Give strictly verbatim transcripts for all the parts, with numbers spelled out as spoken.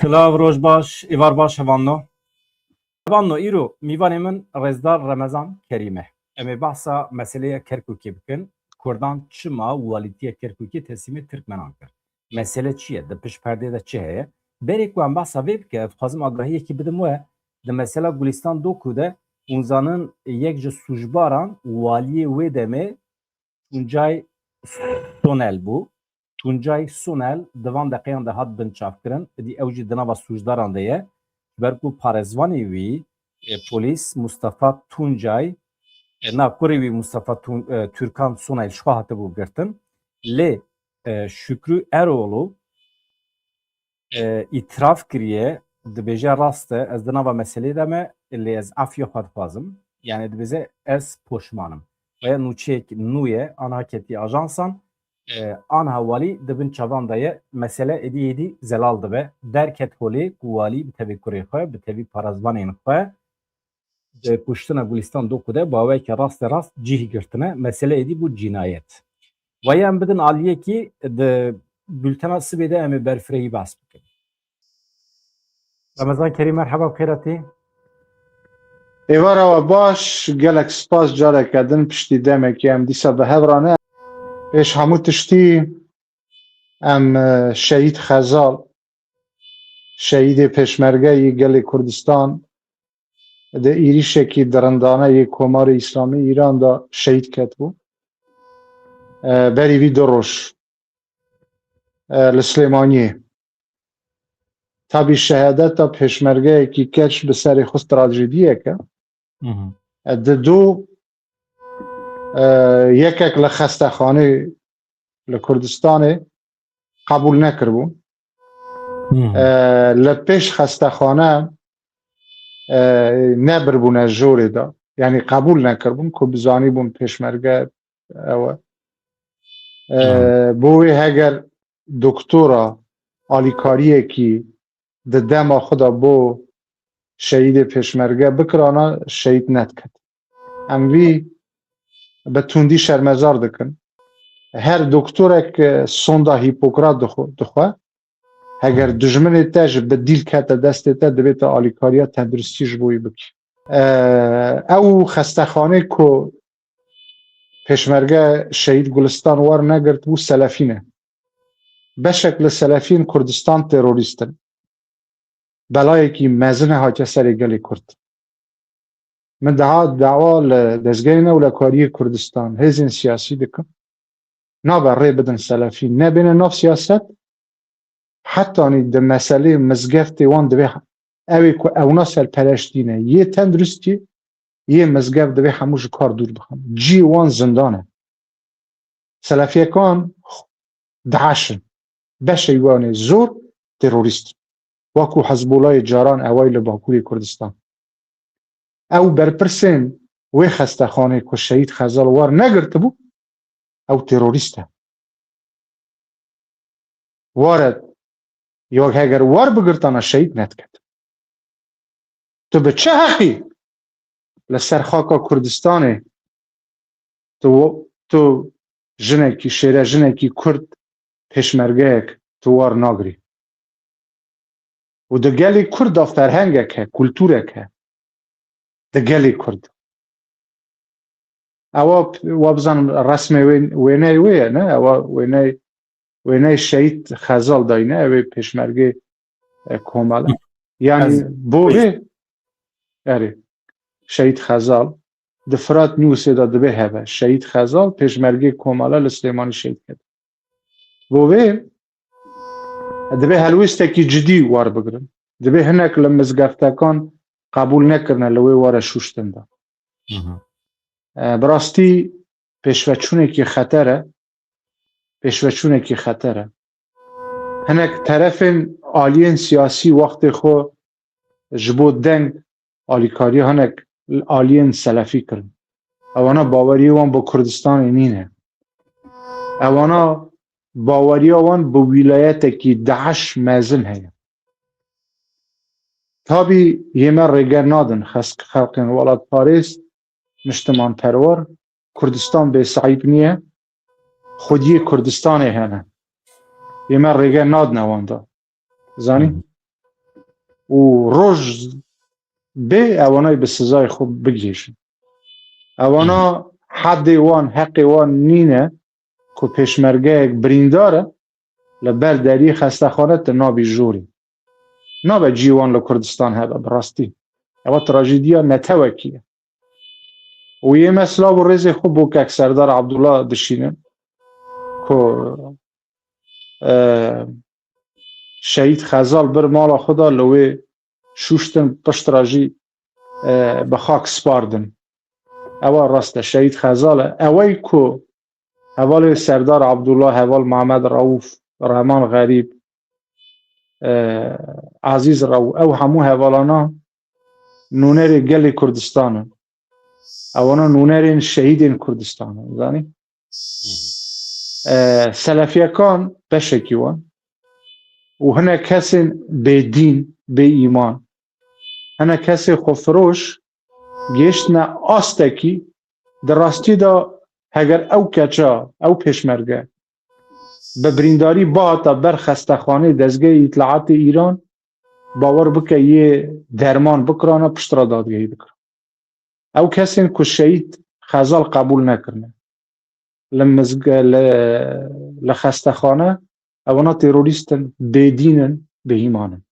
Silav, roj baş, êvar baş hevalno. Hevalno, îro mîvanê min rêzdar Remezan Kerîm e. Em ê behsa meseleya Kerkûkê bikin. Kurdan çima walîtiya Kerkûkê teslîmê Tirkmenan kir? Mesele çi ye? Di pişt perdê de çi heye? Berê ku em behsa vê bike, ez dixwazim agahiyekî bidim we. Di mesela Gulistan Doku de, hûn zanin, yek ji sûcbaran waliyê wê demê Tuncay Sonel bû. Tuncay Sonel di van deqeyan de hat binçavkirin. Îdî ew jî di nava sûcdaran de ye. Ji ber ku parêzvanê wî, e, polîs Mustafa Tuncay, e, na, kurê wî Mustafa Tun-, e, Türkan Sonel ji xwe hatibû girtin. Lê, e, Şükrü Eroğlu, e, îtiraf kiriye, dibêje rast e, ez di nava meselê de me, lê ez efya xwe dixwazim. Yani dibêje ez poşman im. Veya nûçeyek nû ye, aniha ketiye ajansan, e, aniha walî di bin çavan de ye, mesele êdî êdî zelal dibe. Derket holê ku walî bi tevî kurê xwe, bi tevî parêzvanên xwe, di kuştina Gulistan Doku de bi awayeke raste rast cih girtine. Mesele êdî bû cînayet. Vaya em bidin aliyekî, di bultena sibê de em ê berfirehî behs bikin. Remezan Kerîm, merheba, bi xêr hatî. Êvara we baş, gelek spas, careke din piştî demekê em dîsa bi hev re ne. Pêş hemû tiştî em, e, Şehîd Xezal, şehîdê Pêşmerge yê gelê Kurdistan, di êrîşekî dirindane yê Komarê Îslamî Îran de şehîd ketibû. E, berî vî du roj, e, li Silêmaniyê. Tabî şehadeta pêşmergeyekî keç bi serê xwe strajediyek e. Hı hı. E, di du, e, yekek li xestexanê li Kurdistanê qebûl nekiribû. Hı hı. E, li pêş xestexane, e, nebiribûne jorê de. Yanî qebûl nekiribûn ku bizanîbûn pêşmerge ew e. E, Hı. Bo wê heger doktora alîkariyekî di dema xwe de bo şehîdê pêşmerge bikirana, şehîd nediket. Em vî bi tundî şermezar dikin. Her doktorek, e, sonda Hîpokrat dixwe, dixwe. Heger dijminê te ji bi dîl kete destê te, divê te alîkariya tenduristî ji bo wî bikî. E, ew xestexanê ku Pêşmerge Şehîd Gulistan wer negirt bû Selefî ne. Beşek li Selefîn Kurdistan terorîst in. Belayekî mezin e hatiye serê gelê Kurd. Min daha dawa li dezgehên ewlekariyê Kurdistan, hêzên siyasî dikim. Nabe rê bidin Selefî nebêne nav siyaset, hetanî di meselê mizgeftê wan divê he-, ew ê ku ewna serpereştî ne, yê tenduristî, yê mizgeft divê hemû ji kar dûr bixin. Cî wan zindan e. Selefiyekan DAIŞ in. Beşê wan ê zor terorîst in. Wekû Hezbolayê caran eway li Bakurê Kurdistan. Ew berpirsên wê xestexanê ku Şehîd Xezal wer negirtibû, ew terorîst e. Ware, ya heger wer bigirtana şehîd nediket. Tu bi çi heqî li ser xaka Kurdistanê tu, tu jinekî, şêre jinekî Kurd pêşmergeyek tu war nagirî? Û di gelê Kurd de ferhengek he, kulturek he. Di gelê Kurd. Ewa p-, wa bizanim resmê wê, wêneyê wê ye, ne? Ewa wêney-, wêneyê Şehîd Xezal dayî ne? Ew ê pêşmergê, e, Komala. Yanî Ez bo vê, erê, Şehîd Xezal di Firat Newsê de dibê heve. Şehîd Xezal, pêşmergê Komala li Silêmanî şehîd kir. Bo vê divê helwêstekî cidî war bigirin. Divê hinek li mizgeftekan qebûl nekirine li wê were şûştin de. Hı hı. E, bi rastî pêşveçûnekî xeter e. Pêşveçûnekî xeter e. Hinek terefên aliyên siyasî wextê xwe ji bo deng alîkariya hinek aliyên selefî kirin. Ewana baweriyê wan bi Kurdistanê nîne. Ewana baweriya wan bi wîlayetekî DAIŞ mezin heye. Tabî yê me rêger nadin xes-, xelqên welatparêz, niştimanperwer, Kurdistan bêsahîb niye, xwediyê Kurdistanê hene. Yê me rêger nadine wan de. Zanî? Hı. û roj bê ewana bi sizayê xwe bigihêjin. Ewana hedê wan, heqê wan nîne ku pêşmergeyek birîndar e, li ber deriyê xestexane tu nabî jorê. Nabe cî wan li Kurdistan hebe, bi rastî. Ewa trajediya netewekî ye. Û yê me silav û rêzê xwe bo kek Serdar Abdullah dişînin ku, e, Şehîd Xezal bir mala xwe da li wê şûştin, pişt re jî, e, bi xak spardin. Ewa rast e, Şehîd Xezal e. Ewey ku hevalê Serdar Abdullah, heval Mehmed Rauf, Rehman Xerîb, e, Azîz Rauf, ew hemû hevalana nûnerê gelê Kurdistan in. Ewana nûnerên şehîdên Kurdistan in, zanî? E, Selefiyekan beşekî wan û hinek kesên bêdîn, bê îman, hinek kesê xwefiroş gêştine astekî, di rastî de heger ew keça, ew pêşmerge bi birîndarî bihata ber xestexanê dezgehê îtlaatê Îran, bawer bike yê derman bikirana, pişt re dadgehî dikira. Ew kesên ku Şehîd Xezal qebûl nekirine li mizge-, li, li xestexane, ewana terorîst in, bêdîn in, bêhîman in.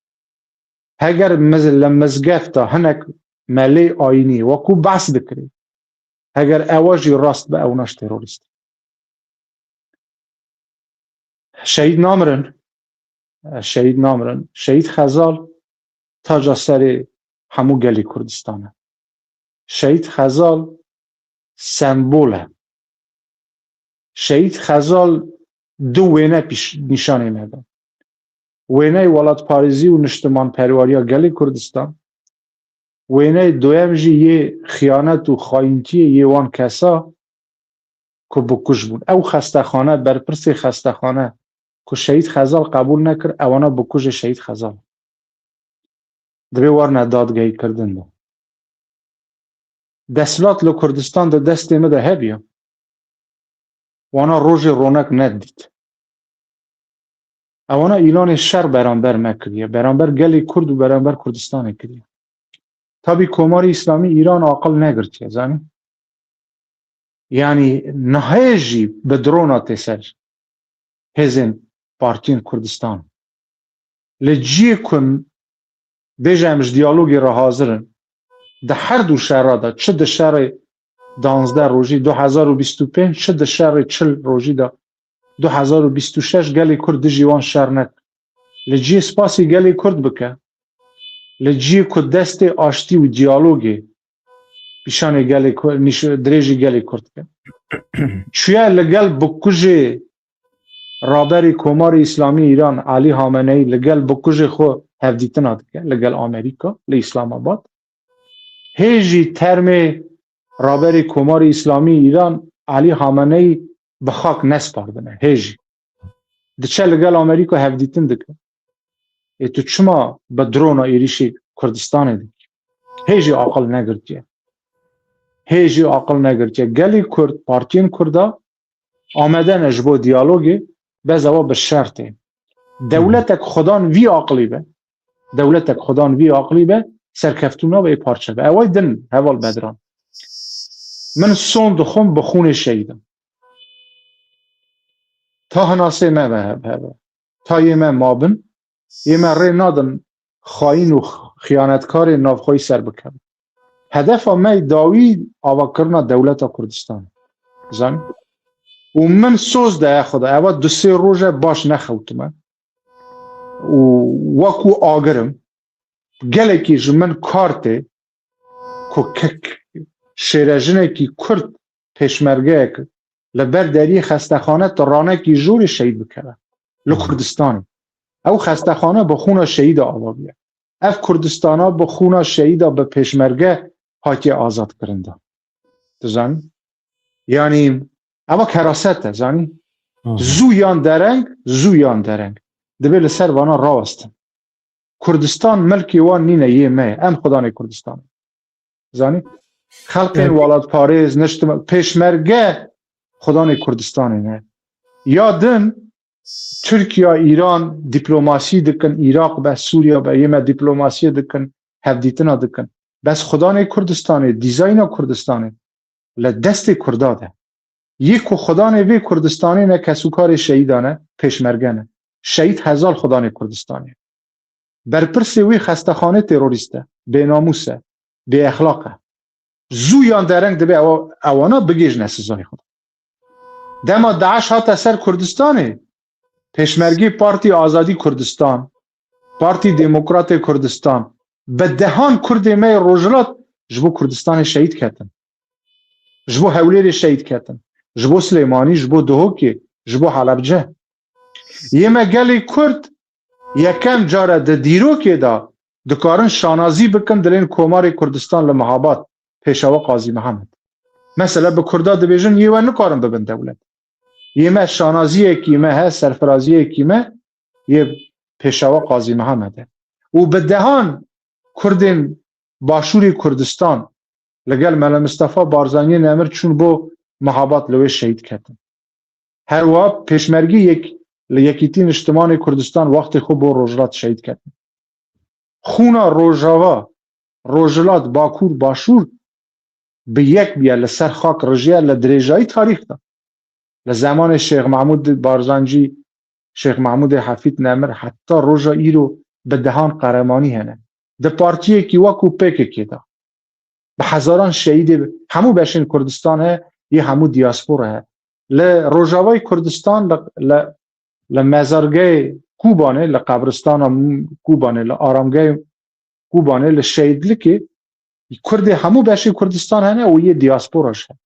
Heger miz-, li mizgefta hinek melê ayînî wekû behs dikirê, heger ewa jî rast be, ew naş terorîst. Şehîd namirin, şehîd namirin. Şehîd Xezal taca serê hemû gelê Kurdistan e. Şehîd Xezal sembol e. Şehîd Xezal du wêne pîş-, nîşanê me da. Wêneyê welatparêzî û niştimanperweriya gelê Kurdistan. Wêneyê doyem jî yê xiyanet û xayîntiyê yê wan kesa ku bikujbûn. Ew xestexane, berpirsê xestexane ku Şehîd Xezal qebûl nekir, ewana bikujê Şehîd Xezal. Divê werine dadgehîkirdin de. Desthilat li Kurdistan di destê min de hebiya, wana rojê ronek nedît. Ewana îlanê şer beramber me kiriye, beramber gelê Kurd û beramber Kurdistanê kiriye. Tabî Komarê Îslamî Îran aqil negirtiye, zanî? Yanî niha jî bi drona tê ser hêzên partiyên Kurdistan. Li ciyê ku bêje em ji diyalogê re hazir in, di her du şera de, çi di şerê danzdeh rojî du hezar û bîst û pênc, çi di şerê çil rojî de du hezar û bîst û şeş, gelê Kurd dijî wan şer nekir. Li ciyê spasî gelê Kurd bike, li ciyê ku destê aştî û diyalogê pîşanê gelê Ku-, nîş-, dirêjî gelê Kurd ke. Çuye li gel bikujê raberî Komarê Îslamî Îran Elî Hameneyî li gel bikujê xwe hevdîtina dike, li gel Amerîka, li Îslamabad. Hê jî termê raberî Komarê Îslamî Îran Elî Hameneyî bi xak nespardine. Hê jî diçe li gel Amerîka hevdîtin dike. Ê tu çima bi drona êrîşî Kurdistanê dikî? Hê jî aqil negirtiye. Hê jî aqil negirtiye. Gelî Kurd, partiyên Kurda amade ne ji bo diyalogê, bes ewa bi şer tê. Dewletek xudan vî aqilî be, dewletek xudan vî aqilî be, serkeftin nabe, ê parçe be. Eway din, heval Bedran. Min son dixwim bi xûnê şehîdan. Ta hinasê me ve hebe. Ta yê me mabin, yê me rê nadin xayîn û xiyanetkarê navxweyî ser bikevin. Hedefa me dawî avakirina dewleta Kurdistan. Zanî? Û min soz daye xwe de. Eva du sê roj e baş nexewtime. Û wekû agir im. Gelekî ji min kar tê ku kek şêrejinekî Kurd pêşmergeyek li ber deriyê xestexane tu ranekî jorê şehîd bikeve. Li Kurdistanê. Ew xestexane bi xûna şehîda ava bûye. Ev Kurdistana bi xûna şehîda bi pêşmerge hatiye azadkirin de. Tu zanî? Yanî, eva keraset e, zanî? Hı hı. Zû yan dereng, zû yan dereng. Divê li ser vana rawestin. Kurdistan milkê wan nîne, yê me ye. Em xudanê Kurdistan. Zanî? Xelkên Evet. welatparêz, niştiman, pêşmerge xudanê Kurdistanê ne. Ya din Tirkiye, Îran dîplomasî dikin, Îraq be, Sûriye be, yê me dîplomasiyê dikin, hevdîtina dikin. Bes xudanê Kurdistanê, dîzayna Kurdistanê li destê Kurda de. Yê ku xudanê vê Kurdistanê ne, kesûkarê şehîdan e, pêşmerge ne. Şehîd Xezal xudanê Kurdistanê. Berpirsê wî xestexanê terorîst e, bênamûs e, bêexlaq e. Zû yan dereng dibe ewa-, ewana bigihîjne sizayê xwe. Dema DAIŞ hate ser Kurdistanê, pêşmergê Partî Azadî Kurdistan, Partî Demokratê Kurdistan, bi dehan Kurdê me yê Rojhilat ji bo Kurdistanê şehîd ketin. Ji bo Hewlêrê şehîd ketin. Ji bo Silêmanî, ji bo Duhokê, ji bo Helebce. Yê me gelê Kurd yekem care di dîrokê de dikarin şanazî bikin dilên Komarê Kurdistan li Mehabad, Pêşewa Qazî Mihemed. Mesela bi Kurda dibêjin, yê we nikarin bibin dewlet. Yê me şanaziyekî me he, serfiraziyekî me yê Pêşewa Qazî Mihemed e. Û bi dehan Kurdên Başûrê Kurdistan li gel Mele Mistefa Barzaniyê Nemir çûn bo Mehabad, li wê şehîd ketin. Her wiha pêşmergî yek, li Yekîtî Niştimanê Kurdistan wextê xwe bo Rojhilat şehîd ketin. Xûna Rojava, Rojhilat, Bakur, Başûr bi yek bûye, li ser xak rijiye li dirêjayî tarîx de. Li zemanê Şêx Mehmûd Barzancî, Şêx Mehmûdê Hefîd Nemir heta roja îro bi dehan qeremanî hene. Di partiyekî wekû P K K de bi hezaran şehîdê, hemû beşên Kurdistan he, yê hemû diaspora he. Li Rojavayê Kurdistan, li, li, li mezargehê Kûbanê, li qebristana Kûbanê, li aramgehê Kûbanê, li şehîdlikê Kurdê hemû beşê Kurdistan hene û yê diaspora jî hene.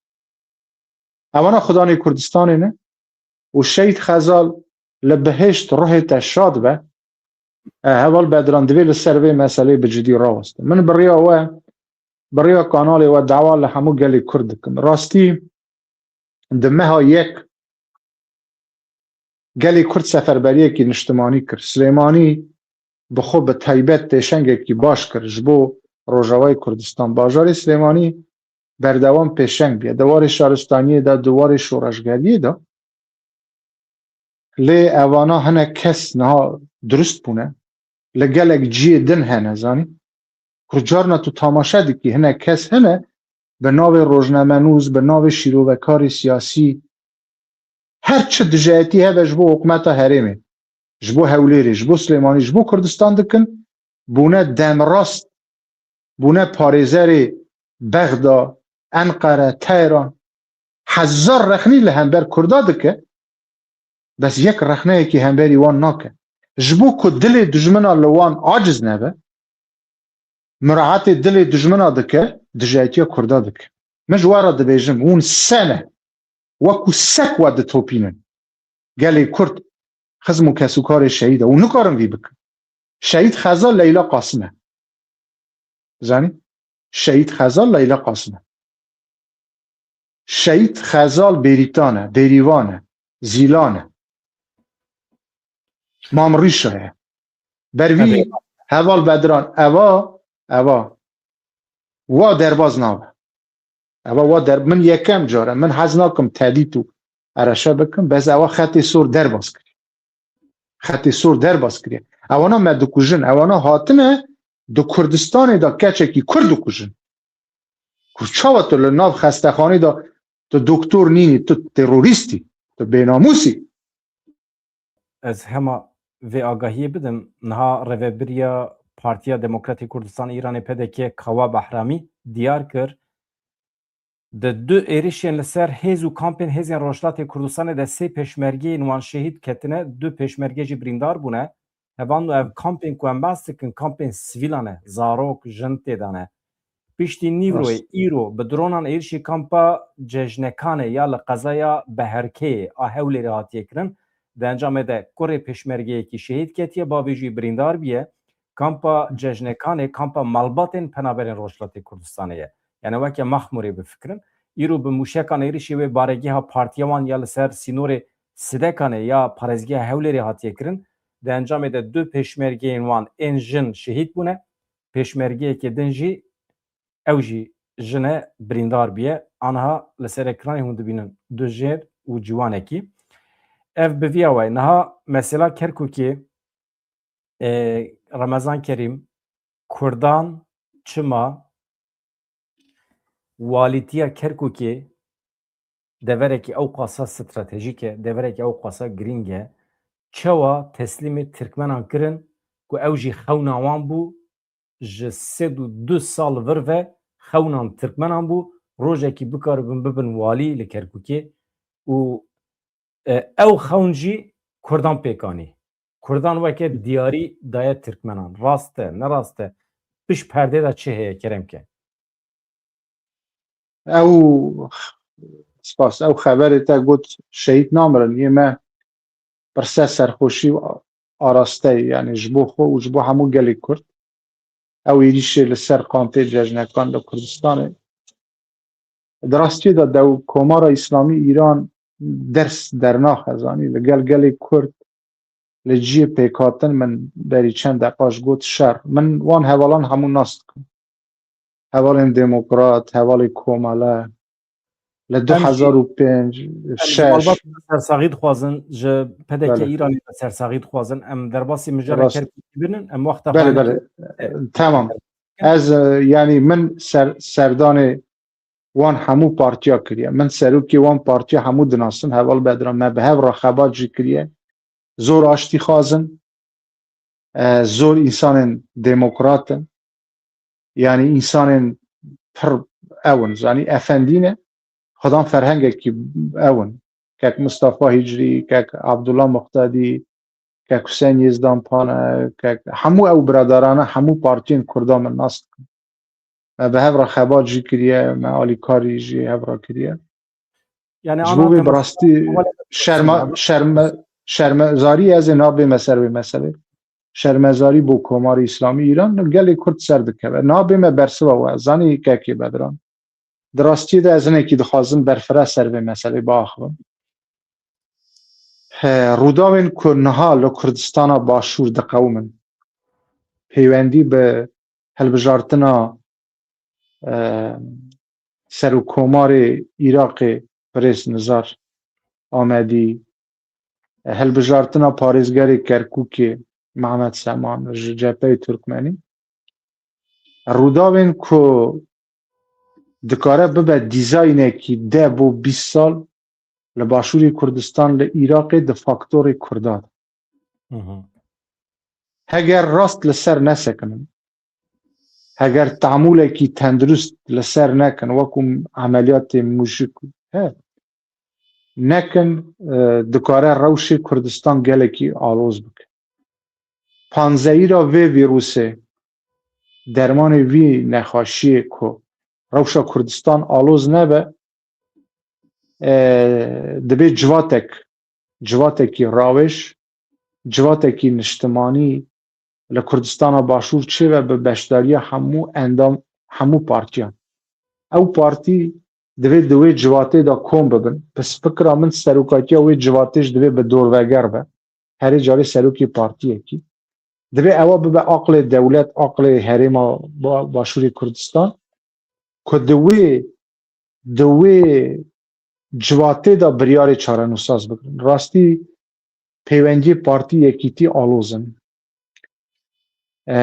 Ewana xudanê Kurdistanê ne û Şehîd Xezal li bihêşt ruhê te şad be. E, Heval Bedran, divê li ser vê meseleyê bi cidî rawestin. Min bi riya we, bi riya kanalê we dawa li hemû gelê Kurd dikim. Rastî di meha yek gelê Kurd seferberiyekî niştimanî kir. Silêmanî bi xwe bi taybet pêşengekî baş kir ji bo Rojavayê Kurdistan. Bajarê Silêmanî berdewam pêşeng bûye. Di warê şaristaniyê de, di warê şoreşgeriyê de. Lê evana hinek kes niha durust bûne. Li gelek cihê din hene, zanî. Ku carna tu tamaşe dikî, hinek kes hene, bi navê rojnamenûs, bi navê şîrovekarê siyasî, her çi dijayetî hebe ji bo hikûmeta herêmê, ji bo Hewlêrê, ji bo Silêmanî, ji bo Kurdistan dikin, bûne demrast, bûne parêzerê Bexda, Enqere, Teyran. Hezar rexnî li hember Kurda dike, bes yek rexneyekî hemberî wan nake. Ji bo ku dilê dijmina li wan aciz nebe, muraetê dilê dijmina dike, dijayetiya Kurda dike. Min ji we re dibêjim, hûn se ne, wekû sek we ditopînin. Gelê Kurd xizm û kesûkarê şehîd e û nikarin vî bikin. Şehîd Xezal Leyla Qasim e. Zanî? Şehîd Xezal Leyla Qasim e. Şehîd Xezal Bêrîtan e, Bêrîvan e, Zîlan e. Mam Rîşa ye. Bervî Heval Bedran, eva, eva. Wa derbaz nabe. Eva wa der-, min yekem car e, min hez nakim tedît û ereşe bikim, bes ewa xetê sor derbas kiriye. Xetê sor derbas kiriye. Ewana me dikujin, ewana hatine di Kurdistanê de keçekî Kurd dikujin. Ku çawa tu li nav xestexanê de tu doktor nînî, tu terorîstî, tu bênamûsî? Ez hema vê agahiyê bidim. Niha rêvebiriya Partiya Demokratê Kurdistan Îranê, P D K, Kawa Behramî diyar kir, di du êrişên li ser hêz û kampên hêzên Rojhilatê Kurdistanê de sê pêşmergeyên wan şehîd ketine, du pêşmerge jî birîndar bûne. Hevalno, ev kampên ku em behs dikin, kampên sivîlan e, zarok, jin tê de ne. Piştî nîvroyê îro bi dronan êrişî kampa Cejnekanê ya li qezaya Beherkeyê a Hewlêrê hatiye kirin. Di encamê de kurê pêşmergeyekî şehîd ketiye, bavê jî birîndar bûye. Kampa Cejnekanê kampa malbatên penaberên Rojhilatê Kurdistanê ye. Yani weke Maxmûrê bifikirin. Îro bi mûşekan êrişî wê baregeha partiya wan ya li ser sînorê Sidekanê ya parêzgeha Hewlêrê hatiye kirin. Di encamê de du pêşmergeyên wan ên jin şehîd bûne. Pêşmergeyekê din jî, ew jî jin e, birîndar bûye. Aniha li ser ekranê hûn dibînin du jêr û ciwanekî. Ev bi viya we. Niha mesela Kerkûkê, e, Remezan Kerîm, Kurdan çima walîtiya Kerkûkê deverekî ew qasa stratejîk e, deverekî ew qasa girîng e, çawa teslîmê Tirkmenan kirin ku ew jî xewna wan bû, ji sed û du sal vir ve xewnan Tirkmenan bû, rojekî bikaribin bibin walî li Kerkûkê û, e, ew xewn jî Kurdan pêk anî. Kurdan weke diyarî daye Tirkmenan. Rast e, ne rast e? Pişt perdê de çi heye, kerem ke? Ew, spas, ew xeberê te got şehîd namirin, yê me pirse serxweşî û arasteyê, yanî ji bo xwe û ji bo hemû gelê Kurd. Ew êrîşê li ser kampê cejnekan li Kurdistanê. Di rastiyê de dew Komara Îslamî Îran ders dernaxe, zanî, li gel gelê Kurd li cihê pêkhatin, min berî çend deqa ji got şer. Min wan hevalan hemû nas dikim. Hevalên demokrat, hevalê komele, li Em jî, du hezar û pênc, em ji şeş. Malbat sersaxî dixwazin, ji P D K Belê. Îranê de sersaxî dixwazin. Em derbasî mijara Rast. Kerkûkê binin, em wexta Belê, xwe belê. Tamam. Ez, e, yanî min ser-, serdanê wan hemû partiya kiriye. Min serokê wan partiya hemû dinasin, Heval Bedran. Me bi hev re xebat jî kiriye. Zor aştî xwazin, e, zor însanên demokrat in. Yanî însanên pir ew in, zanî, efendî ne. Xwedan ferhengekî ew in. Kek Mustafa Hicrî, kek Abdullah Muqtedî, kek Husên Yêzdan Pane, kek hemû ew biradarane, hemû partiyên Kurda min nas dikin. Me bi hev re xebat jî kiriye, me alîkarî jî hev re kiriye. Yani Ji ana bo vê bi rastî şerma-, şerme-, şermezarî ez ê nabême ser vê meselê. Şermezarî bo Komarê Îslamî Îran, gelê Kurd ser dikeve. Nabême bersiva we, zanî kekê Bedran. Di rastiyê de ez hinekî dixwazim berfireh ser vê meselê biaxivim. He, rûdawên ku niha li Kurdistana Başûr diqewimin, peywendî bi hilbijartina, e, Serokkomarê Iraqê Birêz Nizar Amedî, hilbijartina parêzgerê Kerkûkê Mehmet Seman ji Cepheyê Turkmenî, rûdawên ku dikare bibe dîzaynekî deh bo bîst sal li Başûrê Kurdistan, li Iraqê, di faktorê Kurda de. Hı hı. Heger rast li ser nesekinin, heger tamûlekî tendurist li ser nekin, wekû emeliyatê mûjik he, nekin, e, dikare rewşê Kurdistan gelekî aloz bike. Panzehîra vê vîrusê, dermanê vî nexweşiyê ku rewşa Kurdistan aloz nebe, e, dibê civatek, civatekî rawêj, civatekî niştimanî li Kurdistana Başûr çêbe bi beşdariya hemû endam, hemû partiyan. Ew partî divê di wê civatê de kom bibin. Pis fikra min serokatiya wê civatê jî divê bi dorveger be. Herê carê serokê partiyekî. Divê ewa bibe aqlê dewlet, aqlê herêma ba-, Başûrê Kurdistan. Ku di wê, di wê civatê de biryarê çarenûsaz bigirin. Rastî peywendiyê partî yekîtî aloz in. E,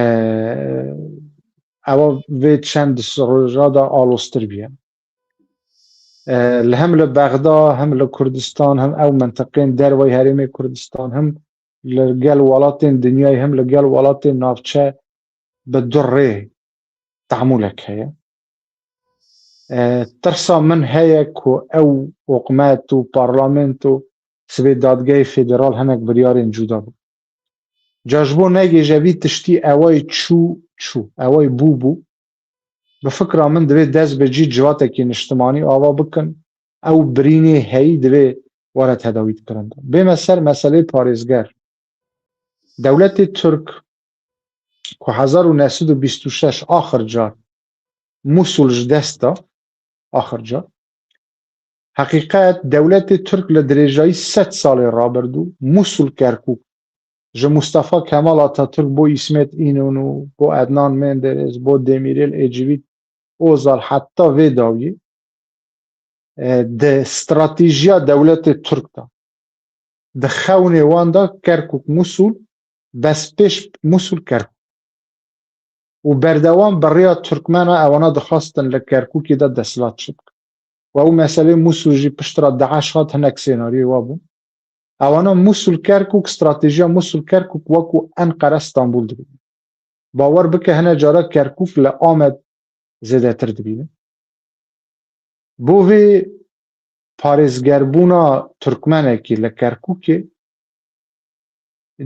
ewa vê çend roja de aloztir bûye. E, li hem li Bexda, hem li Kurdistan, hem ew mintiqên derveyî herêmê Kurdistan, hem li gel welatên dinyayê, hem li gel welatên navçe bi du rê tamûlek heye. E, tirsa min heye ku ew hikûmet û parlamento sibê dadgehê federal hinek biryarên cuda bû. Ca ji bo negêje vî tiştî ewayî çû, çû, ewayî bû, bû. Bi fikra min divê dest bi cî civatekî niştimanî ava bikin. Ew birînê heyî divê were tedawî kirin. Bême ser meselê parêzger. Dewletê Tirk ku hezar û neh sed û bîst û şeş axir car Mûsul ji dest da, axir car. Heqîqet, dewletê Tirk li dirêjayî sed salê rabirdû Mûsul, Kerkûk, ji Mustafa Kemal Atatürk bo Îsmet Înonû, bo Adnan Menderes, bo Demîrêl, Ecevît, Ozal, heta vê dawiyê, e, di stratejiya dewletê Tirk de di xewnê wan de Kerkûk Mûsûl, bes pêş Mûsûl Kerkûk. Û berdewam bi rêya Tirkmena ewana dixwastin li Kerkûkê de desthilat çêbikin. Û ew meselê Mûsûl jî pişt re DAIŞ hat, hinek senaryoyê wa bûn. Ewana Mûsûl Kerkûk, stratejiya Mûsûl Kerkûk wekû Enqere Stenbûl dibînin. Bawer bike hine cara Kerkûk li Amed zêdetir dibînin. Bo vê parêzgerbûna Tirkmenekî li Kerkûkê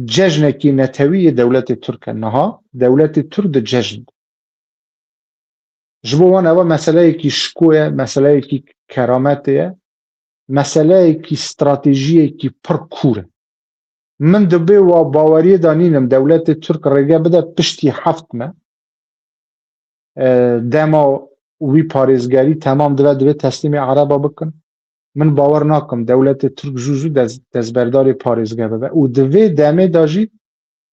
cejnekî netewî yê dewletê Tirk e. Niha dewletê Tirk di cejn de. Ji bo wan eva meseleyekî şiko ye, meseleyekî kerametê ye, meseleyekî stratejiyekî pir kûr e. Min dibê wa baweriyê de nînim dewletê Tirk rêge bide piştî heft me, e, dema wî parêzgerî temam dibe, divê teslîmê Ereba bikin. Min bawer nakim dewletê Tirk zû zû dest, destberdarê parêzger bibe û di vê demê de jî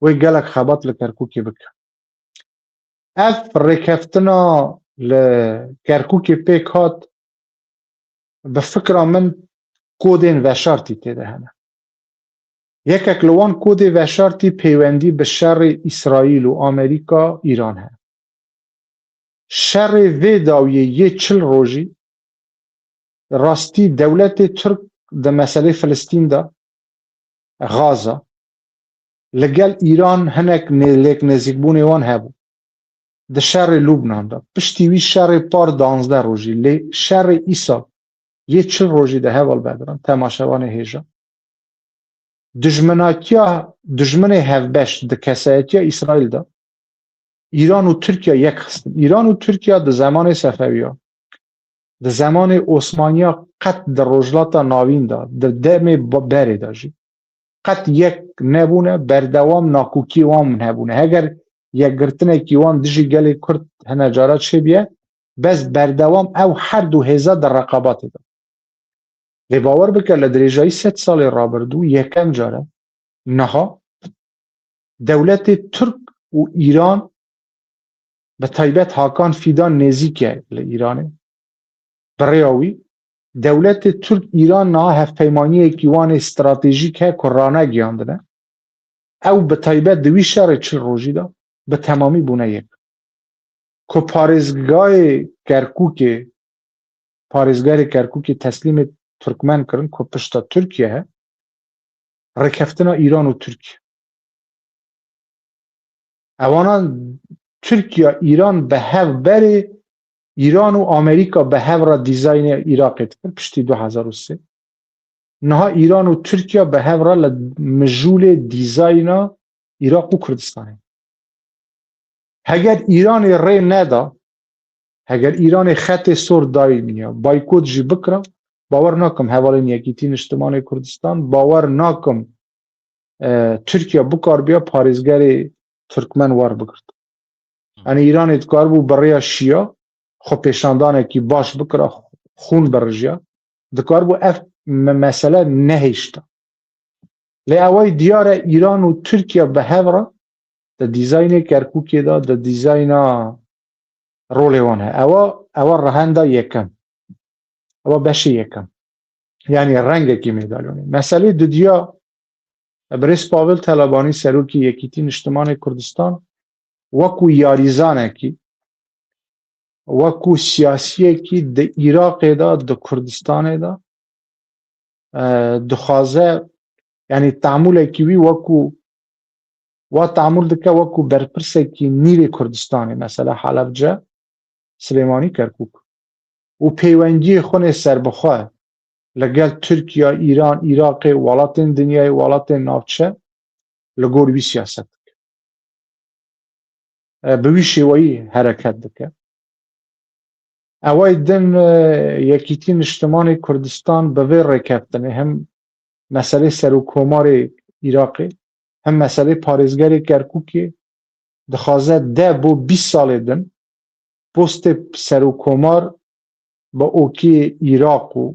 wê gelek xebat li Kerkûkê bike. Ev rêkeftina li Kerkûkê pêk hat, bi fikra min kodên veşartî tê de hene. Yekek li wan kodê veşartî peywendî bi şerê Îsraîl û Amerîka, Îran hene. Şerê vê dawiyê yê çil rojî rastî dewletê Tirk di meselê Filistîn de, Gaza, li gel Îran hinek nê-, lêk nêzîkbûnê wan hebû. Di şerê Lubnan de. Piştî wî şerê par danzdeh rojî. Lê şerê îsal yê çil rojî de heval Bedran, temaşevanê hêja. Dijminatiya, dijminê hevbeş di kesayetiya Îsraîl de Îran û Tirkiye yek xistin. Îran û Tirkiye di zemanê Sefewiya, di zemanê Osmaniya qet di Rojhilata Navîn de, di demê ba-, berê de jî qet yek nebûne, berdewam nakokiyê wan hebûne. Heger yekgirtinekî wan dijî gelê Kurd hine cara çêbiye, bes berdewam ew her du hêza di reqabatê de. Lê bawer bike, li dirêjayî sed salê rabirdû yekem car e niha dewletê Tirk û Îran, bi taybet Hakan Fîdan nêzîk e li Îranê. Bi rêya wî, dewletê Tirk-Îran niha hevpeymaniyekî wan ê stratejîk heye ku ranegihiyandine. Ew bi taybet di wî şerê çil rojî de bi temamî bûne yek. Ku parêzgayê Kerkûkê, parêzgarê Kerkûkê teslîmê Tirkmen kirin ku pişta Tirkiye he, rêkeftina Îran û Tirkiye. Ewana Tirkiye, Îran bi hev berê, Îran û Amerîka bi hev re dîzaynê Iraqê dikir piştî du hezar û sê. Niha Îran û Tirkiye bi hev re li mijûlê dîzayna Iraq û Kurdistanê. Heger Îranê rê neda, heger Îranê xetê sor dayîniya, baykot jî bikira, bawer nakim hevalên Yekîtî Niştimanê Kurdistan, bawer nakim, e, Tirkiye bikaribiya parêzgerê Tirkmen wer bigirt. Yanî Îranê dikaribû bi rêya şiya xwepêşandanekî baş bikira, xûn birijiya. Dikaribû ev me-, mesele nehêşta. Lê eway diyar e Îran û Tirkiye bi hev re di dîzaynê Kerkûkê de, di dîzayna rolê wan he. Ewa, ewa rehenda yekem. Ewa beşê yekem. Yanî rengekî medalyonê. Meselê dudiya, birêz Pavel Telebanî, serokê Yekîtî Niştimanê Kurdistan, wekû yarîzanekî, wekû siyasiyekî di Iraqê de, di Kurdistanê de, e, dixwaze, yanî tamûlekî wî wekû, wa tamûl dike wekû berpirsekî nîvê Kurdistanê, mesela Helebce, Silêmanî, Kerkûk. Û peywendiyê xwe nê serbixwe li gel Tirkiye, Îran, Iraqê, welatên dinyayê, welatên navçe li gor wî siyaset dike. E, bi wî şêweyî hereket dike. Eway din, e, Yekîtî Niştimanê Kurdistan bi vê rêkeftinê hem meselê serokkomarê Iraqê, hem meselê parêzgerê Kerkûkê dixwaze de bo bîst salê din postê serokkomar bi okê Iraq û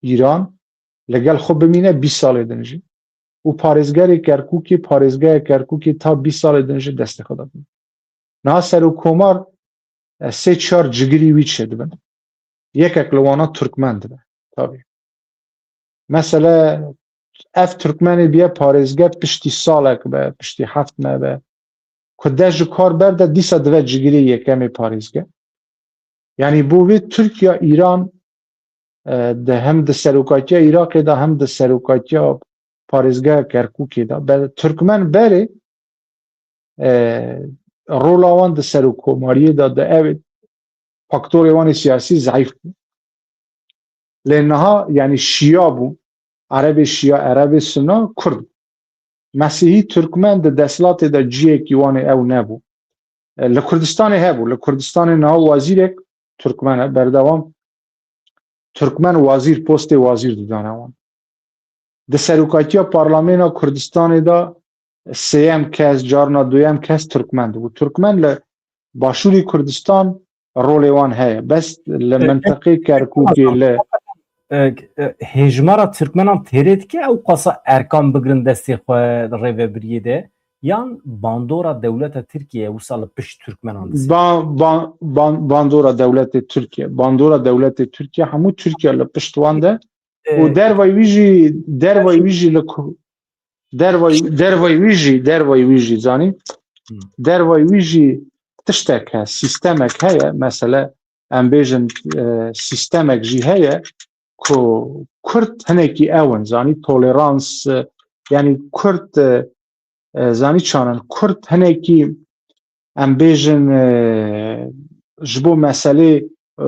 Îran li gel xwe bimîne bîst salê din jî. Û parêzgerê Kerkûkê, parêzgeha Kerkûkê ta bîst salê din jî destê xwe de bimîne. Niha serokkomar, e, sê çar cigirî wî çêdibin. Yekek li wana Tirkmen dibe. Tabî. Mesele ev Tirkmenê biye parêzger piştî salek be, piştî heft me be, ku de ji kar berde dîsa dive cigirê yekemê parêzger. Yanî bo vê Tirkiye, Îran, e, de hem di serokatiya Iraqê de hem di serokatiya parêzgeha Kerkûkê de. Be, Tirkmen berê, e, rola wan di serokkomariyê de, di ew faktorê wan ê siyasî zeîf bû. Lê niha, yanî şiya bû, Erebê şiya, Erebê suna, Kurd. Mesîhî Tirkmen di desthilatê de ciyekî wan ê ew nebû. E, li Kurdistanê hebû. Li Kurdistanê niha wezîrek Tirkmen e, berdewam Tirkmen wezîr, postê wezîr didane wan. Di serokatiya Parlamena Kurdistanê de sêyem kes, carna duyem kes Tirkmen dibû. Tirkmen li Başûrê Kurdistan rolê wan heye. Bes li E, e, mintiqê Kerkûkê, li e, e, hêjmara Tirkmenan têrê dike, ew qasa erkan bigrin destê xwe rêvebiriyê de, yan bandora dewleta Tirkiye wisa li pişt Tirkmenan dise? Ba-, ba-, ban-, bandora dewletê Tirkiye. Bandora dewletê Tirkiye, hemû Tirkiye li pişt wan de. E, Û dervayî wî jî, dervayî wî jî li ku-, dervayî, dervayî wî jî, dervayî wî jî zanî. Hmm. Dervayî wî jî tiştek he, sîstemek heye. Mesele, em bêjin, e, sîstemek jî heye ku Kurd hinekî ew in, zanî, tolerans, e, yanî Kurd, e, e, zanî çanin, Kurd hinekî, em bêjin, e, ji bo meselê, e,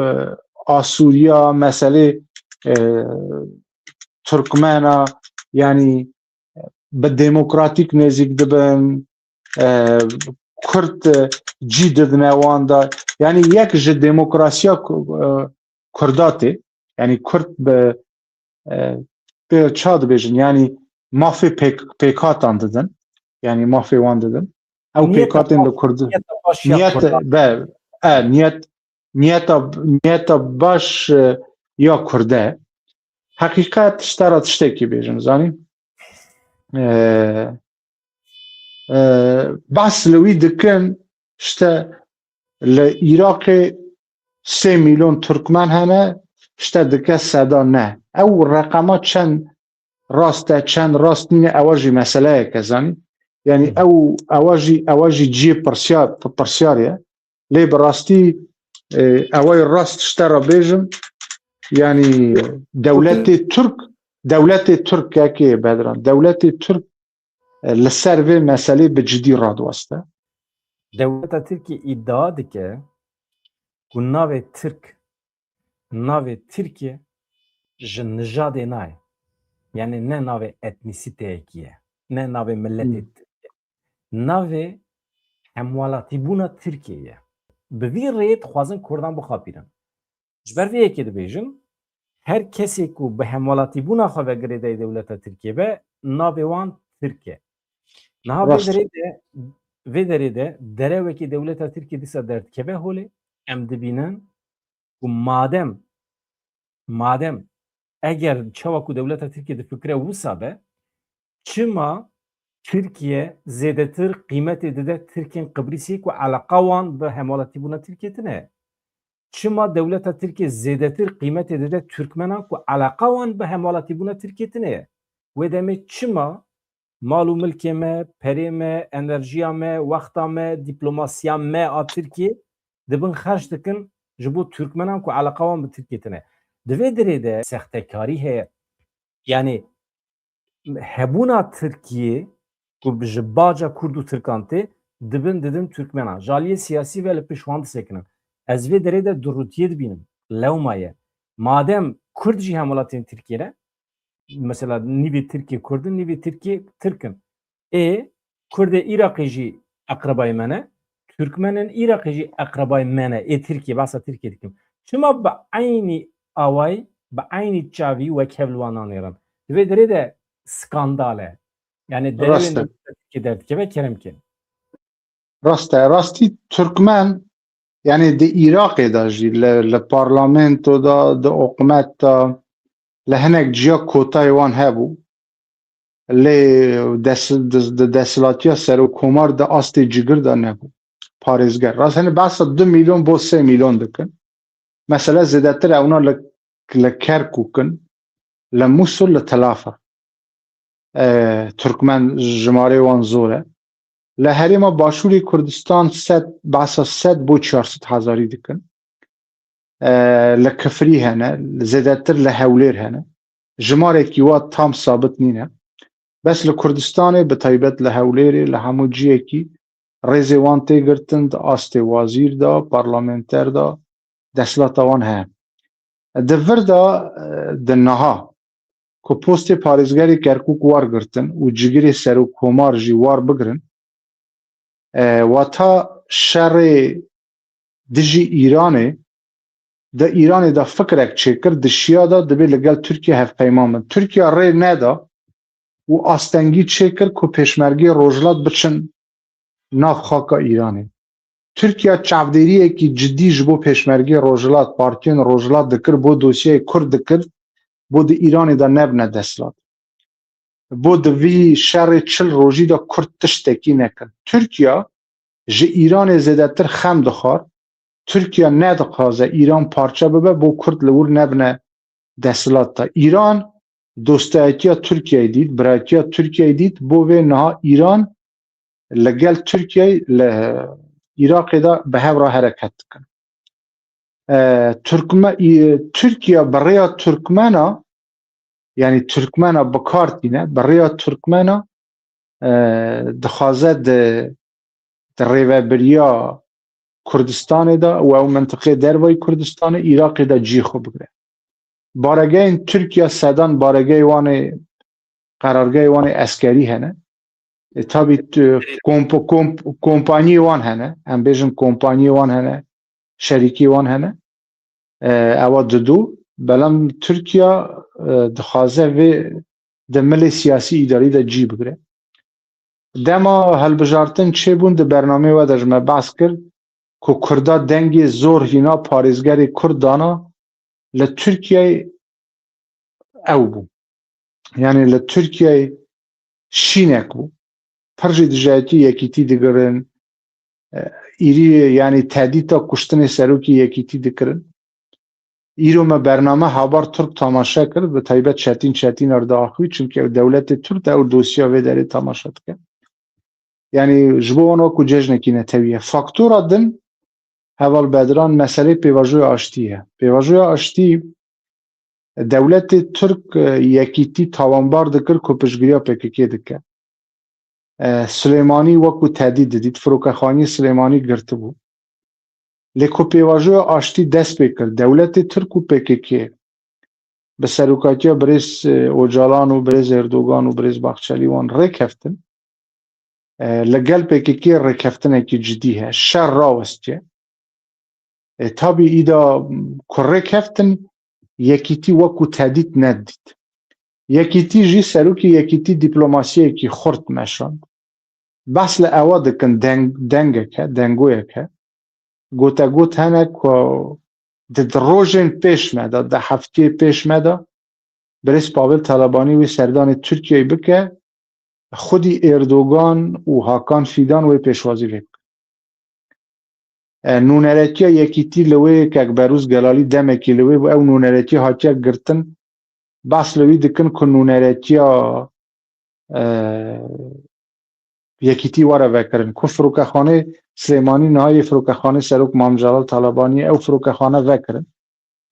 Asûriya, meselê, e, Tirkmena, yanî bi demokratîk nêzîk dibin, e, Kurd, e, cî didine wan de. Yanî yek ji demokrasiya ku-, e, Kurda tê. Yanî Kurd bi, e, pê ça dibêjin, yanî mafê pêk-, pêkhatan didin. Yanî mafê wan didin. Ew Niyeta pêkhatên li baş, Kurd-, niyeta baş ya niyet, Kurdan. be, e, niyet, niyeta, niyeta baş, e, ya Kurde. Heqîqet ji te re tiştekî bêjim, zanî? E, e, behs li wî dikin, işte li Iraqê sê milyon Tirkmen hene, işte dike seda ne. Ew reqema çend rast e, çend rast nîne, ewa jî meseleyek e, zanî? Yanî Hı. ew, ewa jî, ewa jî cihê pirsyar, pirsyar ye. Lê bi rastî, e, ewa rast ji te re bêjim, yanî dewletê Tirk, dewletê Tirk kekê Bedran, dewletê Tirk, e, li ser vê meselê bi cidî radiweste. Dewleta Tirkiyê îdia dike ku navê Tirk, navê Tirkiye ji nijadê nayê. Yanî ne navê etnîsîteyekî ye, ne navê miletê Hmm. Tirkiye. Navê hemwelatîbûna Tirkiye ye. Bi vî rêyê dixwazin Kurdan bixapînin. Ji ber vê yekê dibêjin, her kesê ku bi hemwelatîbûna xwe ve girêdayî dewleta Tirkiyê be, navê wan Tirk e. Niha vê Rast. derê de, vê derê de derewekî dewleta Tirkiyê dîsa derdikeve holê, em dibînin ku madem, madem eger çawa ku dewleta Tirkiyê difikire wisa be, çima Tirkiye zêdetir qîmetê dide Tirkên Qibrîsê ku eleqa wan bi hemwelatîbûna Tirkiyê tune ye? Çima dewleta Tirkiyê zêdetir qîmetê dide Tirkmenan ku eleqa wan bi hemwelatîbûna Tirkiyê tune ye? Wê demê çima mal û milkê me, perê me, enerjiya me, wexta me, dîplomasiya me a Tirkiyê dibin xerc dikin ji bo Tirkmenan ku eleqa wan bi Tirkiyê tune? Di vê dirê de sextekarî heye. Yanî hebûna Tirkiyê ku bi ji baca Kurd û Tirkan tê, dibin didin Tirkmenan. Ji aliyê siyasî ve li pêş wan disekinin. Ez vê derê de durûtiyê dibînim. Lewma ye. Madem Kurd jî hemwelatên Tirkiyê ne, mesela nîvê Tirkiyê Kurd in, nîvê Tirkiyê Tirk in. Ê, Kurdê Iraqê jî eqrebayê me ne, Tirkmenên Iraqê jî eqrebayê me ne, ê Tirkiyê, behsa Tirkiyê dikim. Çima bi eynî awayî, bi eynî çavî wek hev li wan nanêrin? Di vê derê de skandal e. Yanî derewên Rast e. Tirkiyê derdikeve kerem ke. Rast e. Rastî Tirkmen, yanî di Iraqê de jî li, li parlamento de, di hikûmet de, li hinek ciya kotayê wan hebû. Lê des-, di, di desthilatiya serokkomar di astê cigir de nebû. Parêzger. Rast, hani behsa du milyon bo sê milyon dikin. Mesele zêdetir ewna li, li Kerkûk in, li Mûsul, li Telafa. e, Tirkmen jimarê wan zor e. Li herêma Başûrê Kurdistan sed, behsa sed bo çar sed hezarî dikin. E, li Kifrî hene, zêdetir li Hewlêr hene. Jimarekî wa tam sabit nîne. Bes li Kurdistanê, bi taybet li Hewlêrê, li hemû ciyekî rêzê wan tê girtin, di astê wazîr de, parlamenter de, desthilata wan heye. Di vir de, e, di niha ku postê parêzgerê Kerkûk war girtin û cigirê serokkomar jî war bigirin, e, wata şerê dijî Îranê, di Îranê de fikrek çêkir, di şiya de dibê li gel Tirkiye hevpeyman bin. Tirkiye rê neda û astengî çêkir ku pêşmergê Rojhilat biçin nav xaka Îranê. Tirkiye çavdêriyekî cidî ji bo pêşmergê Rojhilat, partiyên Rojhilat dikir, bo dosyayê Kurd dikir, bo di Îranê de nebine desthilat. Bo di vî şerê çil rojî de Kurd tiştekî nekin. Tirkiye ji Îranê zêdetir xem dixwar. Tirkiye nedixwaze Îran parçe bibe, bo Kurd li wir nebine desthilat de. Îran dostayetiya Tirkiyeyê dît, birayetiya Tirkiyeyê dît, bo vê niha Îran li gel Tirkiyeyê li Iraqê de bi hev re hereket dikin. E, Tirkme-, î-, Tirkiye bi rêya Tirkmena, yanî Tirkmena bi kar tîne, bi rêya Tirkmena, e, dixwaze di, di rêvebiriya Kurdistanê de û ew mintiqê dervayî Kurdistanê, Iraqê de cihê xwe bigire. Baregehên Tirkiye sedan baregehê wan ê, qerargehê wan ê eskerî hene. E, tabî tu-, komp-, komp-, kompanyê wan hene, em bêjin kompanyê wan hene, şerîkê wan hene. E, ewa didu, belam Tirkiye, e, dixwaze vê di milê siyasî îdarî de cî bigire. Dema hilbijartin çêbûn, di bernameyê we de ji me behs kir ku Kurda dengê zor hîna parêzgerê Kurd dana, li Tirkiyeyê ew bû. Yanî li Tirkiyeyê şînek bû. Pir jî dijayetî yekîtî digirin. E, îrî, yanî tehdîta kuştinê serokê yekîtî dikirin. Îro me bername Haber Türk tamaşe kir, bi taybet Çetîn Çetîner diaxivî, çimkî ew dewletê Türk de ew dosya vê derê tamaşe dike. Yanî ji bo wan wekû cejnekî netewî ye. Faktora din, heval Bedran, meselê pêvajoya aştî ye. Pêvajoya aştî, dewletê Tirk, e, yekîtî tawanbar dikir ku piştgiriya P K K dike. E, Silêmanî wekû tehdît didît. Firokexaniyê Silêmanî girtibû. Lê ku pêvajoya aştî dest pê kir, dewletê Tirk û P K K bi serokatiya birêz, e, Ocalan û birêz Erdogan û birêz Bahçelî wan rêkeftin. E, li gel P K K rêkeftinekî cidî heye. Şer rawestiye. E, tabî îda ku rêkeftin, yekîtî wekû tehdît nedît. Yekîtî jî, serokê yekîtî dîplomasiyekî xurt meşand. Behs li ewa dikin, deng-, dengek e, dengoyek e. Gotegot hene ku di, di rojên pêş me de, di heftiyê pêş me de, birêz Pavel Talabanî wê serdanê Tirkiyeyê bike, xwedî Erdogan û Hakan Fidan wê pêşwazî vê bikin. E, nûneretiya yekîtî li wê, kek Berûz Gelalî demekî li wê bû, ew nûneretiya hatiye girtin. Behs li wî dikin ku nûneretiya, e, yekîtî were vekirin. Ku firokexanê Silêmanî niha yê firokexanê Serok Mam Celal Talabanî ye, ew firokexane vekirin.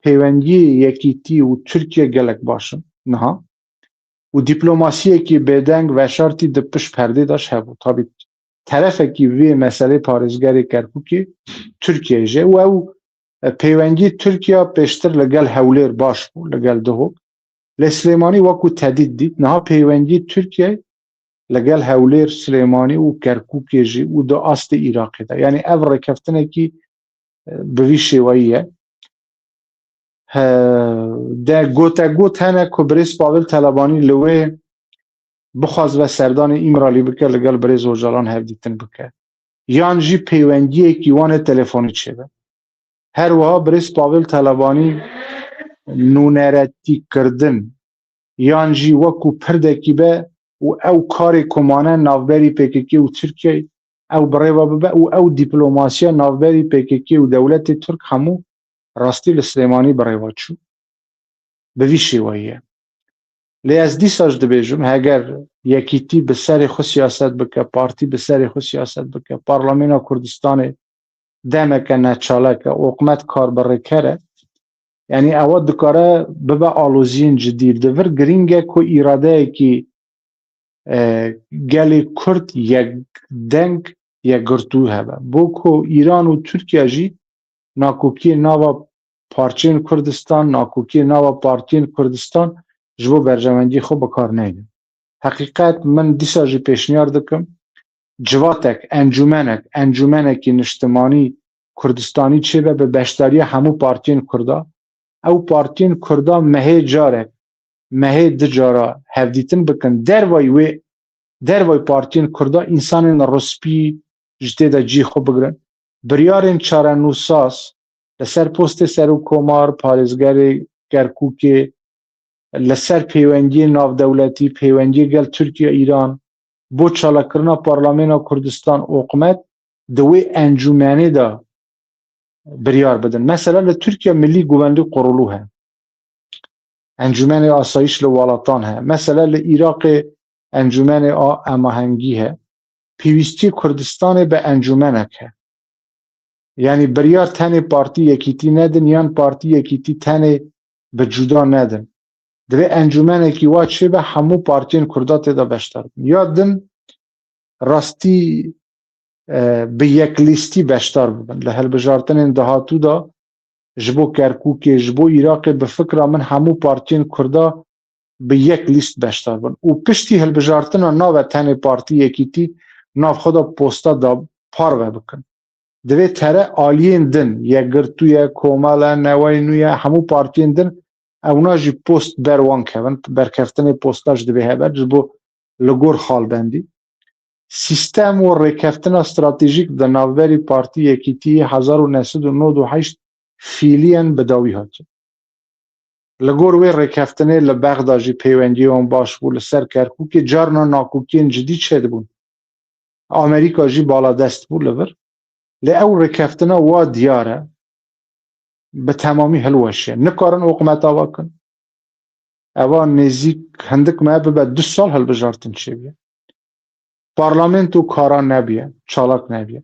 Pêwendiyê yekîtî û Tirkiye gelek baş in niha. Û dîplomasiyekî bêdeng veşartî di pişt perdê de ji hev bû. Tabî terefekî vê meselê parêzgerê Kerkûkê Tirkiye jî ye û ew, e, pêwendiyê Tirkiye pêştir li gel Hewlêr baş bû, li gel Duhok. Lê Silêmanî wekû tedît dît. Niha pêwendiyê Tirkiye li gel Hewlêr, Silêmanî û Kerkûkê jî û di astê Iraqê de. Yanî ev rêkeftinekî, e, bi vî şêweyî ye. He, de gotegot hene ku birêz Pavel Talabanî li wê bixwazibe serdanê Îmralî bike, li gel birêz Ocalan hevdîtin bike. Yan jî peywendiyekî wan ê telefonî çêbe. Her wiha birêz Pavel Talabanî nûneretî kirdin, yan jî wekû pirdekî be û ew karê ku mane navberî P K K û Tirkiyeyê ew birêva bibe û ew dîplomasiya navberî P K K û dewletê Tirk hemû rastî li Silêmanî birêva çû. Bi vî şêweyî ye. Lê ez dîsa jî dibêjim, heger yekîtî bi serê xwe siyaset bike, partî bi serê xwe siyaset bike, Parlamena Kurdistanê demeke neçaleke, oqmet kar bi rêkere, yanî ewa dikare bibe aloziyên cidî. Di vir girîng e ku îradeyekî, e, gelê Kurd yek deng, yekgirtû hebe. Bo ku Îran û Tirkiye jî nakokiyê nava parçeyên Kurdistan, nakokiyê nava partiyên Kurdistan ji bo berjewendiyê xwe bi kar neynin. Heqîqet, min dîsa jî pêşniyar dikim, civatek, encûmenek, encûmenekî niştimanî Kurdistanî çêbe bi beşdariya hemû partiyên Kurda. Ew partiyên Kurda mehê carek, mehê du cara hevdîtin bikin. Dervayî wê, dervayî partiyên Kurda însanên rispî ji tê de cî xwe bigirin. Biryarên çarenûsaz li ser postê serokkomar, parêzgerê Kerkûkê, li ser pêwendiyê navdewletî, pêwendiyê gel Tirkiye, Îran, bo çalakirina Parlamena Kurdistan, oqmet di wê encûmenê de biryar bidin. Mesela li Tirkiye Milli Güvenlik Kurulu heye. Encûmenê Asayîş li Welatan heye. Mesela li Îraqê Encûmenê a Hemahengî heye. Pêwîstiyê Kurdistanê bi encûmenek heye. Yanî biryar tenê partî yekîtî nedin yan partî yekîtî tenê bi cuda nedin. Divê encûmenekî wa çêbe, hemû partiyên Kurda tê de beşdar bin. Ya din rastî, e, bi yeklîstî beşdar bibin. Li hilbijartinên dahatû de ji bo Kerkûkê, ji bo Îraqê, bi fikra min hemû partiyên Kurda bi yek lîst beşdar bin. Û piştî hilbijartina nave tenê partî yekîtî nav xwe de posta da parve bikin. Divê tere aliyên din, Yekgirtû ye, Komal e, Newey Nû ye, hemû partiyên din ewna jî post ber wan kevin, berkeftinê posta jî divê hebe, ji bo li gor xalbendî. Sîstem û rêkeftina stratejîk di navberî partî yekîtî hezar û neh sed û nod û heşt fîliyen bi dawî hatiye. Li gor wê rêkeftinê li Bexda jî peywendiyê wan baş bû, li ser Kerkûkê carna nakokiyên cidî çêdibûn. Amerîka jî baladest bû li vir. Lê ew rêkeftina wa diyar e, bi temamî hilweşiye. Nikarin oqmeta wa kin. Eva nêzîk hindik me bibe du sal hilbijartin çêbûye. Parlamento kara nebûye, çalak nebûye.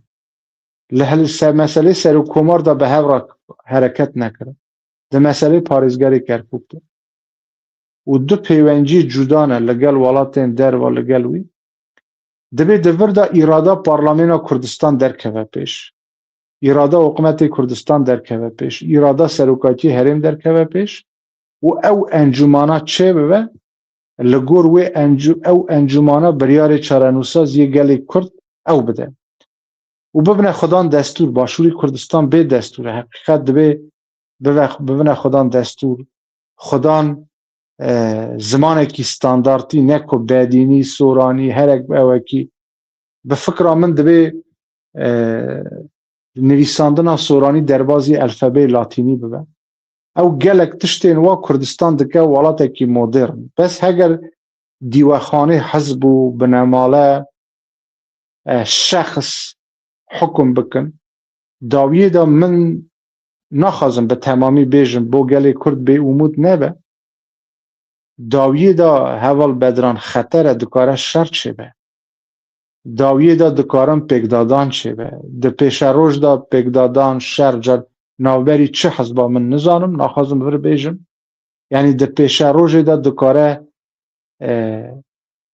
Li hel-, se-, meselê serokkomar de bi hev re hereket nekirin. Di meselê parêzgerê Kerkûk de. Û du pêwendiyê cuda ne li gel welatên derve, li gel wî. Divê di vir de îrada Parlamena Kurdistan derkeve pêş. Îrada Hikûmetê Kurdistan derkeve pêş. Îrada Serokatiyê Herêm derkeve pêş. Û ew encûmana çêbibe, li gor wê encû-, ew encûmana biryarê çarenûsaz yê gelê Kurd ew bide. Û bibine xwedan destûr, Başûrê Kurdistan bê destûr e. Heqîqet divê bibe, bibine xwedan destûr. Xwedan, e, zimanekî standartî, ne ku bedînî, soranî, herek ewekî. Bi fikra min divê, e, nivîsandina soranî derbazî elfebeyê latînî bibe. Ew gelek tiştên wa Kurdistan dike welatekî modern. Bes heger dîwexanê hizb û binemale, e, şexs hukum bikin, dawiyê de min naxwazim bi temamî bêjim, bo gelê Kurd bêûmûd nebe. Dawiyê de heval Bedran xeter e, dikare şer çêbe. Dawiyê de dikarin pêkdadan çêbe. Di pêşeroj de pêkdadan, şer, car navberî çi hizba min nizanim, naxwazim vir bêjim. Yanî di pêşerojê de dikare, e,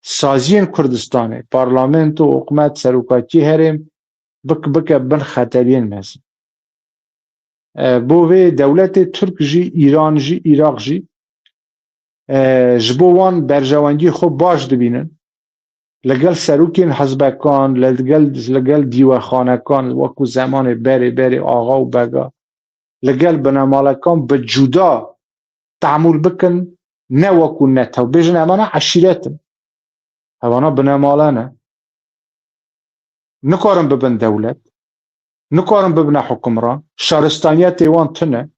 saziyên Kurdistanê, parlamento, hikûmet, serokatiyê herêm, bik-, bike bin xeteriyên mezin. E, bo vê dewletê Tirk jî, Îran jî, Îraq jî, e, ji bo wan berjewendiyê xwe baş dibînin. Li gel serokên hizbekan, li gel, li gel dîwexanekan, wekû zemanê berê berê axa û bega, li gel binemalekan bi cuda temûl bikin, ne wekû netew. Bêjin, evana eşîret in. Evana binemale ne. Nikarin bibin dewlet. Nikarin bibine hukimran. Şaristaniyetê wan tune.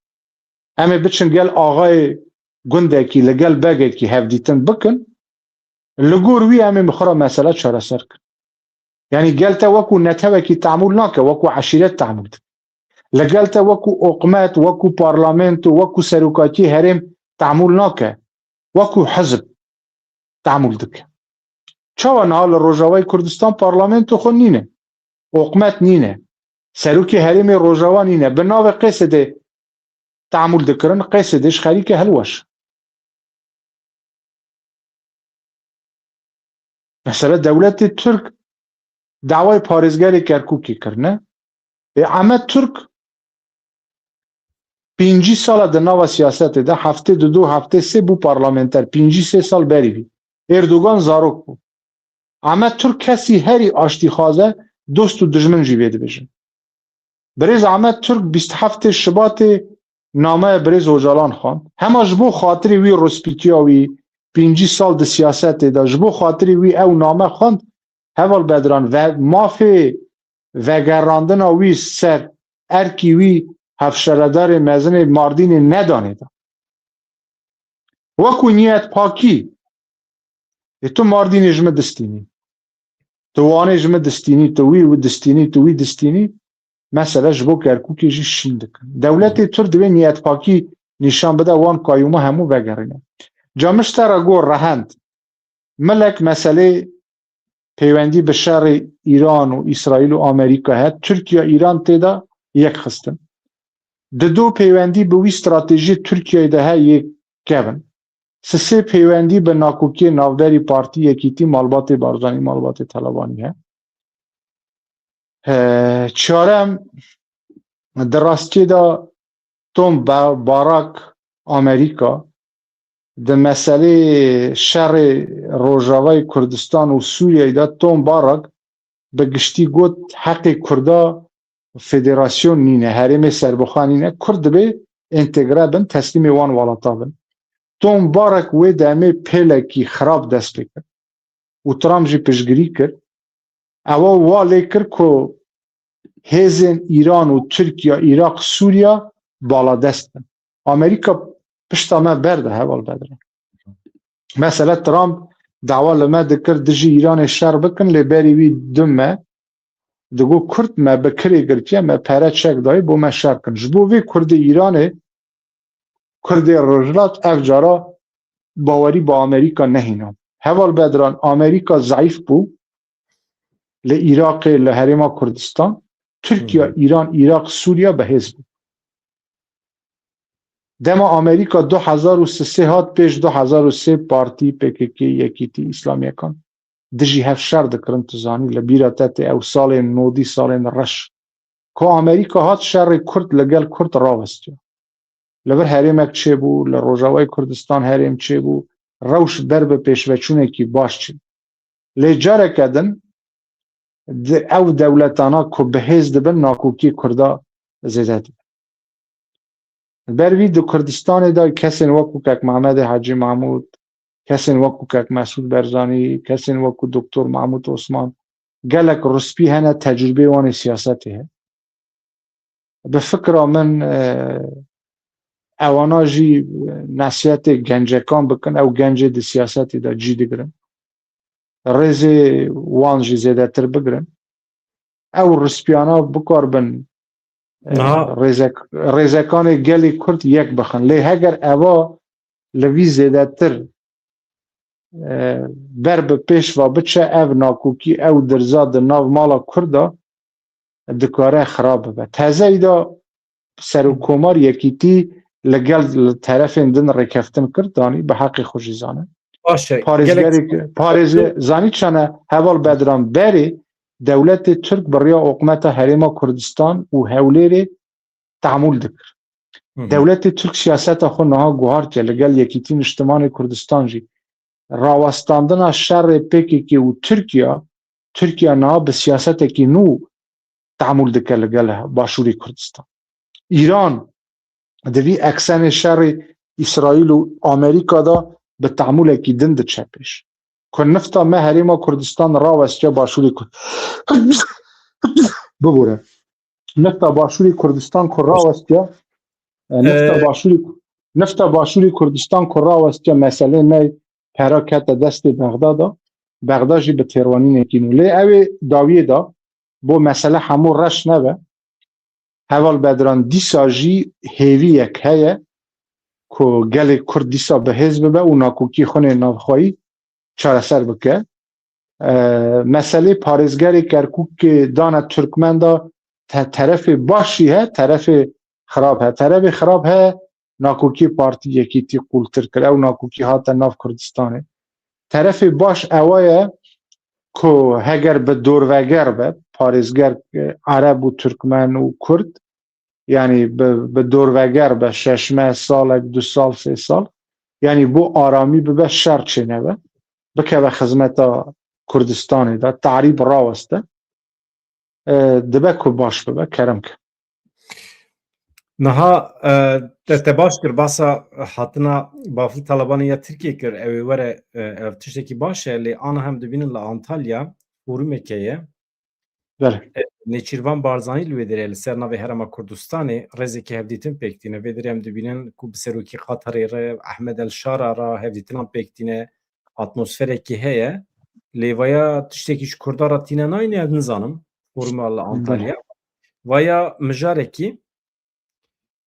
Em ê biçin gel axayê gundekî, li gel begekî hevdîtin bikin. Li gor wî em ê bi xwe re mesele çareser kin. Yanî gel te wekû netewekî temûl nake, wekû eşîret temûl dike. Li gel te wekû hikûmet, wekû parlamento, wekû serokatiyê herêm temûl nake. Wekû hizb. tehmûl dike. Çawa niha li Rojavayê Kurdistan parlamento xwe nîne? Oqmet nîne. Serokê herêmê Rojava nîne. Bi navê Qêsedê tehmûl dikirin, Qêsedê ji xerîke hilweş. Mesela dewletê Tirk dawayê parêzgerê Kerkûkê kirine. Ê Emed Tirk pêncî sala di nava siyasetê de, heftê didu, heftê sê bû parlamenter, pêncî sê sal berî vî. Erdogan zarok bû. Emed Tirk kesî herî aştîxwaze, dost û dijmin jî vê dibêjin. Birêz Emed Tirk bîst heftê Şibatê nameya birêz Ocalan xwend. Hema ji bo xatirê wî, rispîtiya wî, pêncî sal di siyasetê de, ji bo xatirê wî ew name xwend, heval Bedran, ve, mafê vegerandina wî ser erkî wî hevşaredarê mezinê Mardînê nedanê de. Wekû niyet pakî, ê tu Mardînê ji min distînî, tu Wanê ji min distînî, tu wî distînî, tu wî distînî, mesele ji bo Kerkûkê jî şîn dikin. Dewletê Tirk divê niyet pakî nîşan bide, wan qayûma hemû vegerîne. Ca min ji te re got rehend. Milek meselê peywendî bi şerê Îran û Îsraîl û Amerîka heye, Tirkiye Îran tê de yek xistin. Dido peywendî bi wî stratejiyê Tirkiyeyê de heye yê kevin. Sisê peywendî bi nakokiyê navberî partî, yekîtî, malbatê Barzanî, malbatê Talebanî heye. He, çarem, di rastiyê de Tom Ba-, Barak Amerîka di meselê şerê Rojavayê Kurdistan û Sûriyeyê de Tom Barak bi giştî got, heqê Kurda federasyon nîne, herêmê serbixwe nîne, Kurd dibê entegre bin, teslîmê wan welata bin. Tom Barak wê demê pêlekî xirab dest pê kir û Trump jî piştgirî kir. Ewa wa lê kir ku hêzên Îran û Tirkiye, Iraq, Sûriye baladest bin. Amerîka pişta me berde heval Bedran. Mesela Trump dawa li me dikir dijî Îranê şer bikin, lê berî wî du me digot Kurd me bi kirê girtiye, me pere çek dayî bo me şer kin. Ji bo vê Kurdê Îranê, Kurdê Rojhilat ev cara bawerî bi Amerîka nehîna. Heval Bedran, Amerîka zeîf bû li Iraqê, li Herêma Kurdistan, Tirkiye, Hı hı. Îran, Iraq, Sûriye bi hêz bû. Dema Amerîka du hezar û sê hat, pêş du hezar û sê partî, P K K, Yekîtî, Îslamî Yekan dijî hev şer dikirin, tu zanî, li bîra te tê ew salên nodî, salên reş. Ku Amerîka hat şerê Kurd li gel Kurd rawestiya. Li vir herêmek çêbû, li Rojavayê Kurdistan herêm çêbû, rewş ber bi pêşveçûnekî baş çêbû. Lê careke din di ew dewletana ku bi hêz dibin nakokiyê Kurda zêde dibe. Ber vî di Kurdistanê de kesên wekû Kek Mehmedê Hecî Mahmûd, kesên wekû Kek Mesûd Berzanî, kesên wekû Doktor Mahmûd Osman, gelek rispî hene, tecrûbê wan ê siyasetê heye. Bi fikra min, e, ewana jî nesihetê gencekan bikin, ew gencê di siyasetê de cî digirin. Rêzê wan jî zêdetir bigirin. Ew rispiyana bikarbin, e, Niha rêzek-, rêzekanê gelê Kurd yek bixin. Lê heger eva li vî zêdetir, e, ber bi pêş ve biçe, ev nakokî, ew dirza di nav mala Kurd de dikare xirab bibe. Tezeyî de serokkomar Yekîtî li gel li terefên din rêkeftin kir, danî bi heqê xwe jî zane. Baş e. Parêzgerê, parêze-, zanî çane heval Bedran berê dewletê Tirk bi riya oqmeta Herêma Kurdistan û Hewlêrê tehmûl dikir. Hı hı. Dewletê Tirk siyaseta xwe niha guhartiye, li gel Yekîtî Niştimanê Kurdistan jî rawestandina şerê P K K û Tirkiye, Tirkiye niha bi siyasetekî nû tehmûl dike li gel Başûrê Kurdistan. Îran di vî eksenê şerê Îsraîl û Amerîka de bi tehmûlekî din diçe pêş. Ku nifta me Herêma Kurdistan rawestiye Başûrê Kur-, bibûre. Nifta Başûrê Kurdistan ku rawestiye, e, nifta Ee, Başûrê, nifta Başûrê Kurdistan ku rawestiye meselê me pera kete destê Bexda de, Bexda jî bi têrwanînekî nû. Lê ew ê dawiyê de bo mesele hemû reş nebe. Heval Bedran, dîsa jî hêviyek heye ku gelê Kurd dîsa bi hêz bibe û nakokî xwe nê navxweyî çareser bike. E, meselê parêzgerê Kerkûkê dane Tirkmen de te-, terefê baş jî he, terefê xirab he. Terefê xirab he, nakokî partî yekîtî qûltir kir. Ew nakokî hate nav Kurdistanê. Terefê baş ewa ye ku heger bi dorveger be, parêzger, e, Ereb û Tirkmen û Kurd, yanî bi, bi dorveger be, şeş meh, salek, du sal, sê sal, yanî bo aramî bibe, şer çênebe, bikeve xizmeta Kurdistanê de, tarîb raweste, e, dibe ku baş bibe, kerem ke. Niha, e, te, te baş kir, basa hatina bavê Talibanê ya Tirkiyê kir, ew ê were, e, ev tiştekî baş e, lê ana hem dibînin li Antalya forumeke ye. Belê. E, Nêçîrvan Barzanî li wê derê li ser navê Herêma Kurdistanê rêzeke hevdîtin pêk tîne. Vê derê em dibînin ku bi serokî Qatarê re, Ehmed El Şara re hevdîtinan pêk tîne, atmosferekî heye. Lê vaya tiştekî ji Kurda re tîne nayîne, ez nizanim. Foruma li Antalya. Belê. Vaya mijarekî,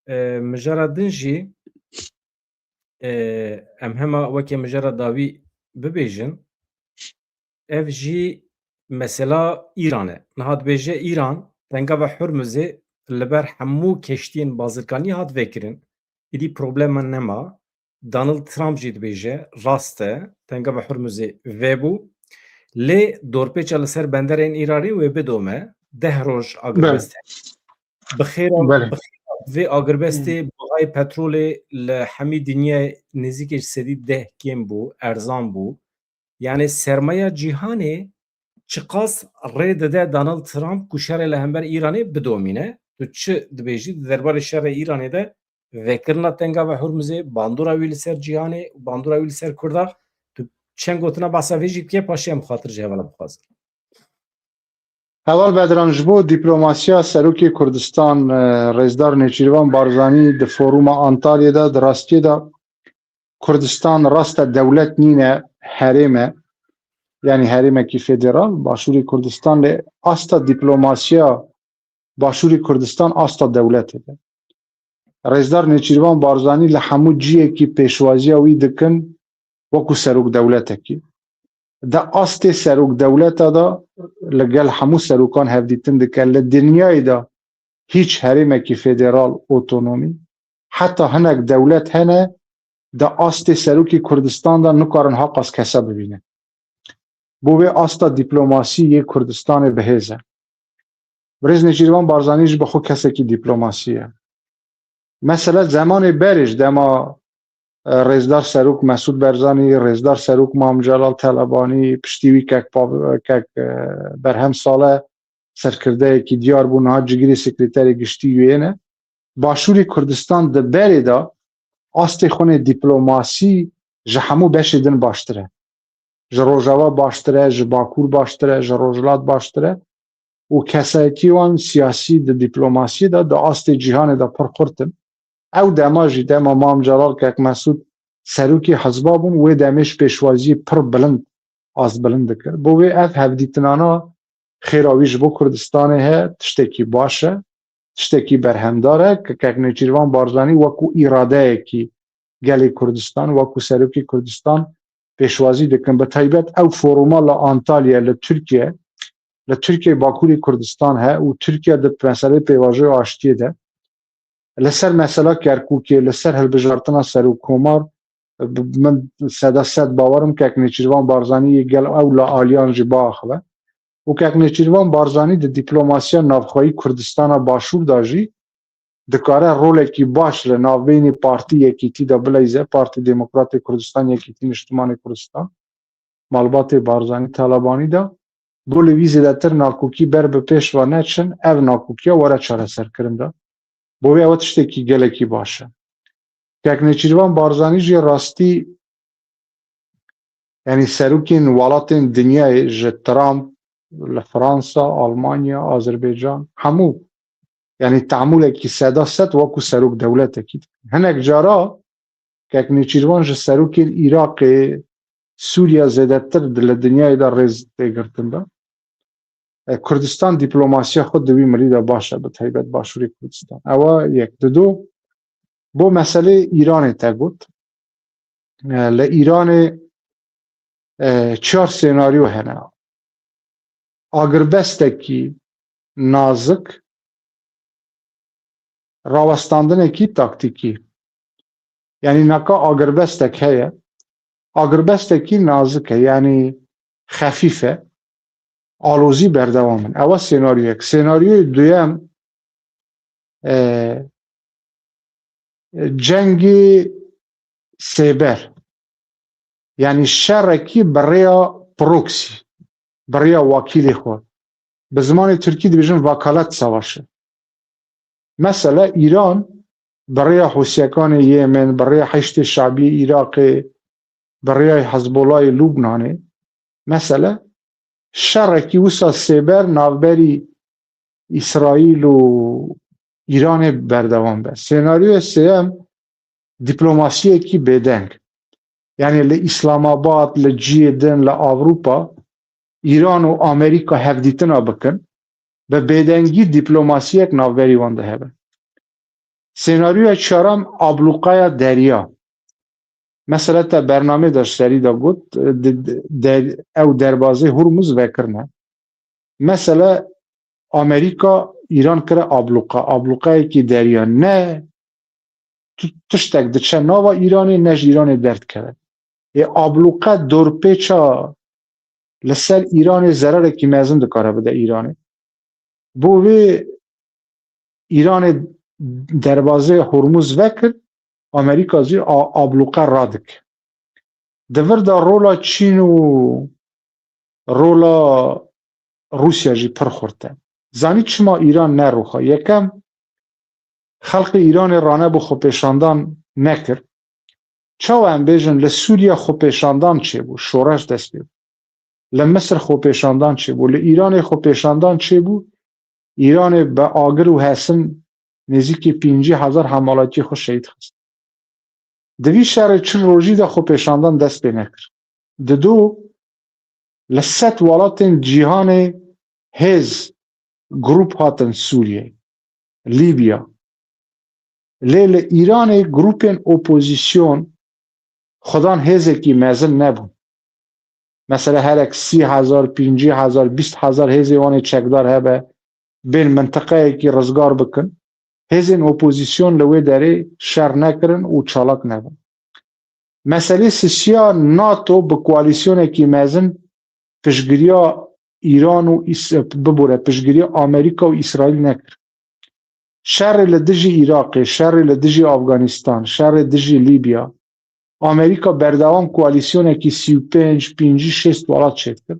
e, mijara din jî, e, em hema weke mijara dawî bibêjin, ev jî mesela Îran e. Niha dibêje Îran, Tengava Hurmuzê li ber hemû keştiyên bazirkaniyê hat vekirin. Îdî problema nema. Donald Trump jî dibêje, rast e, Tengava Hurmuzê vebû. Lê dorpêça li ser benderên Îranê wê bidome, deh roj agirbest heye. Bi xêra, Belê. Bi xêra vê agirbestê bihayê petrolê li hemî dinyayê nêzîkî ji sedî deh kêm bû, erzan bû. Yani sermaya cîhanê çiqas rê dide Donald Trump ku şerê li hember Îranê bidomîne? Tu çi dibêjî di derbarê şerê Îranê de, vekirina Tengava Hurmuzê, bandora wî li ser cîhanê û bandora wî li ser Kurda? Tu çend gotina behsa vê jî bike, paşê em xatir ji hevala bixwazin. Heval Bedran, ji bo diplomasiya Serokê Kurdistan, e, Rêzdar Nêçîrvan Barzanî di foruma Antalyê de, di rastiyê de Kurdistan rast e dewlet nîne, herêm e, yanî herêmekî federal, Başûrê Kurdistan, lê asta diplomasiya Başûrê Kurdistan asta dewletê de. Rêzdar Nêçîrvan Barzanî li hemû ciyekî pêşwaziya wî dikin wekû serok dewletekî. Di astê serok dewleta de li gel hemû serokan hevdîtin dike. Li dinyayê de hîç herêmekî federal, otonomî, heta hinek dewlet hene, di astê serokê Kurdistan de nikarin haqas kese bibînin. Bo vê asta diplomasî yê Kurdistanê bi hêz e. Birêz Nêçîrvan Barzanî jî bi xwe kesekî diplomasî ye. Mesela zemanê berê ji dema, e, Rêzdar Serok Mesûd Barzanî, Rêzdar Serok Mam Celal Telebanî, piştî wî kek Pav-, kek, e, Berhem Saleh serkirdeyekî diyar bû, niha cigirê sekreterê giştî U N e. Başûrê Kurdistan di berê de astê xwe nê diplomasî ji hemû beşê din baştir e. Ji Rojava baştir e, ji Bakur baştir e, ji Rojhilat baştir e. Û kesayetî wan siyasî di diplomasiyê de, di astê cîhanê de pir xurt in. Ew dema jî, dema Mam Celal, kek Mesûd serokê hizba bûn, wê demê ji pêşwaziyê pir bilind, astbilind dikir. Bo wê ev hevdîtinana xêra wî ji bo Kurdistanê heye, tiştekî baş e, tiştekî berhemdar e, ke kek Nêçîrvan Barzanî wekû îradeyekî gelê Kurdistan, wekû serokê Kurdistan pêşwazî dikin. Bi taybet ew foruma li Antalya, li Tirkiye, li Tirkiye Bakurê Kurdistan he û Tirkiye di meselê pêvajoya aştiyê de, li ser mesela Kerkûkê, li ser hilbijartina serokkomar, bi-, min seda sed bawer im kek Nêçîrvan Barzanî yê gel ew li aliyan jî biaxive. Û kek Nêçîrvan Barzanî di diplomasiya navxweyî Kurdistana Başûr de jî dikare rolekî baş li navbeyinê partî yekîtî de bileyze, Partî Demokratê Kurdistan, Yekîtî Niştimanê Kurdistan, malbatê Barzanî Talabanî de, bo li wî zêdetir nakokî ber bi pêş ve neçin, ev nakokiya were çareserkirin de. Bo vê ew tiştekî gelekî baş e. Kek Nêçîrvan Barzanî jî rastî, yanî serokên welatên dinyayê, ji Trump li Fransa, Almanya, Azerbaycan, hemû, yanî teamûlekî seda sed wekû serok dewletekî dikin. Hinek cara kek Nêçîrvan ji serokên Iraqê, Sûriya zêdetir di, li dinyayê de rêz tê girtin de. E, Kurdistan diplomasiya xwe di wî milî de baş e, bi taybet Başûrê Kurdistan. Ewa yek. Dido, bo meselê Îranê te got. E, li Îranê, e, çar senaryo hene. Agirbestekî nazik, rawestandinekî taktîkî. Yanî naka agirbestek heye, agirbestekî nazik e, yanî xefîf e, alozî berdewam in. Ewa senaryoyek. Senaryoyê duyem, e, cengê sêber. Yanî şerekî bi rêya proxy, bi rêya wakîlê xwe. Bi zimanê tirkî dibêjin vakalet savaşı. Mesela Îran bi rêya Hûsiyekanê Yemen, bi rêya Heşdê Şabiyê Iraqê, bi rêya Hezbolayê Lubnanê, mesela şerekî wisa sêber navberî Îsraîl û Îranê berdewam be. Senaryoya sêyem, diplomasiyekî bêdeng. Yanî li Îslamabad, li cihê din, li Ewropa, Îran û Amerîka hevdîtina bikin, bi bêdengî diplomasiyek navberî wan de hebe. Senaryoya çaram, ablûqeya derya. Mesela te bernamê de ji serî de got, di, di, der, ew derbazê Hurmuz vekirine. Mesela Amerîka Îran kire ablûqa, ablûqeyekî derya. Ne tu-, tiştek diçe nava Îranê, ne ji Îranê derdikeve. Ê ablûqe dorpêça li ser Îranê zererekî mezin dikare bide Îranê. Bo vê Îranê derbazê Hurmuz vekir, Amerîka zî a-, ablûqe radike. Di vir de rola Çîn û rola Rûsya jî pir xurt e. Zanî çima Îran nerûxa? Yekem, xelkê Îranê ranebû xwepêşandan nekir. Çawa em bêjin, li Sûriye xwepêşandan çêbû, şoreş dest pê bû. Li Misir xwepêşandan çêbû, li Îranê xwepêşandan çêbû, Îranê bi agir û hesin nêzîkî pêncî hezar hemalatiyê xwe şehîd xist. Di vî şerê çil rojî de xwepêşandan dest pê nekir. Dido li sed welatên cîhanê hêz, grûp hatin Sûriyeyê, Lîbya. Lê li Îranê grûpên opozîsyon xwedan hêzekî mezin nebûn. Mesela herek sî hezar, pêncî hezar, bîst hezar hêzê wan ê çekdar hebe, bên mintiqeyekî rizgar bikin. Hêzên opozîsyon li wê derê şer nekirin û çalak nebûn. Meselê sisiya NATO bi koalîsyonekî mezin piştgiriya Îran û Îs-, bibûre, piştgiriya Amerîka û Îsraîl nekir. Şerê li dijî Iraqê, şerê li dijî Afganistan, şerê dijî Lîbya, Amerîka berdewam koalîsyonekî sî û pênc, pêncî, şêst welat çêdikir.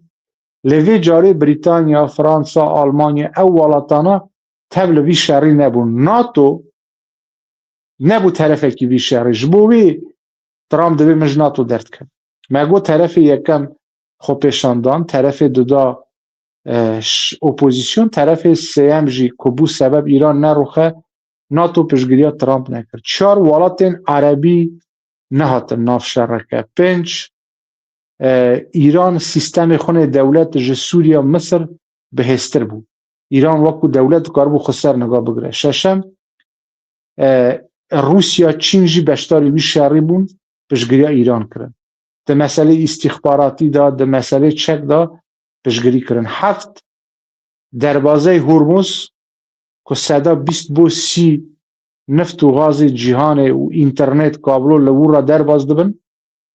Lê vê carê Brîtanya, Fransa, Almanya, ew welatana tev li vî şerî nebûn. NATO nebû terefekî vî şerî. Ji bo wî Trump dibê min ji NATO derdikim. Me got terefê yekem xwepêşandan, terefê duda, e, ş-, opozîsyon, terefê sêyem jî ku bû sebeb Îran nerûxe, NATO piştgiriya Trump nekir. Çar welatên erebî nehatin nav şereke. Pênc, e, Îran sîstemê xwe nê dewlet ji Sûriye, Misir bihêztir bû. Îran wekû dewlet dikaribû xwe ser niga bigire. Şeşem, e, Rûsya, Çîn jî beşdarî wî şerî bûn, piştgiriya Îran kirin. Di meselê îstîxbaratî de, di meselê çek de piştgirî kirin. Heft, derbazey Hurmuz ku seda bîst bo sî nift û gazê cîhanê û înternet, kablo li wir re derbas dibin,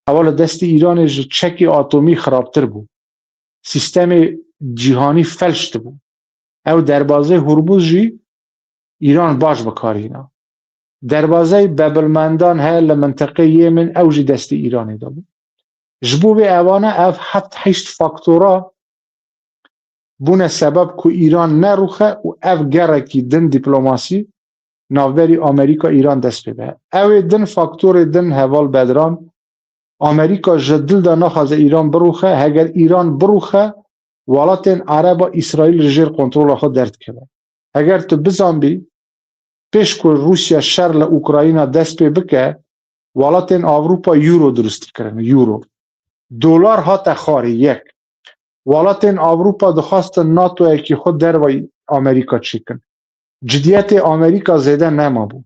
ewa li destê Îranê ji çekê atomî xirabtir bû. Sîstemê cîhanî felş dibû. Ew derbazê Hurmuz jî Îran baş bi kar hîna. Derbazey Bab el-Mendan heye li mintiqê Yemen, ew jî destê Îranê de bû. Ji bo vê evana ev heft heşt faktora bûne sebeb ku Îran nerûxe û ev gerekî din dîplomasî navberî Amerîka Îran dest pê be. Ew ê din faktorê din heval Bedran, Amerîka ji dil de naxwaze Îran birûxe, heger Îran birûxe, welatên Ereba Îsraîl ji jêr kontrola xwe derdikeve. Heger tu bizanbî, pêş ku Rûsya şer li Ukrayna dest pê bike, welatên Ewropa euro dirust dikirin, euro. Dolar hate xwarê, yek. Welatên Ewropa dixwastin NATOyekî xwe dervayî Amerîka çêkin. Cidiyetê Amerîka zêde nemabû.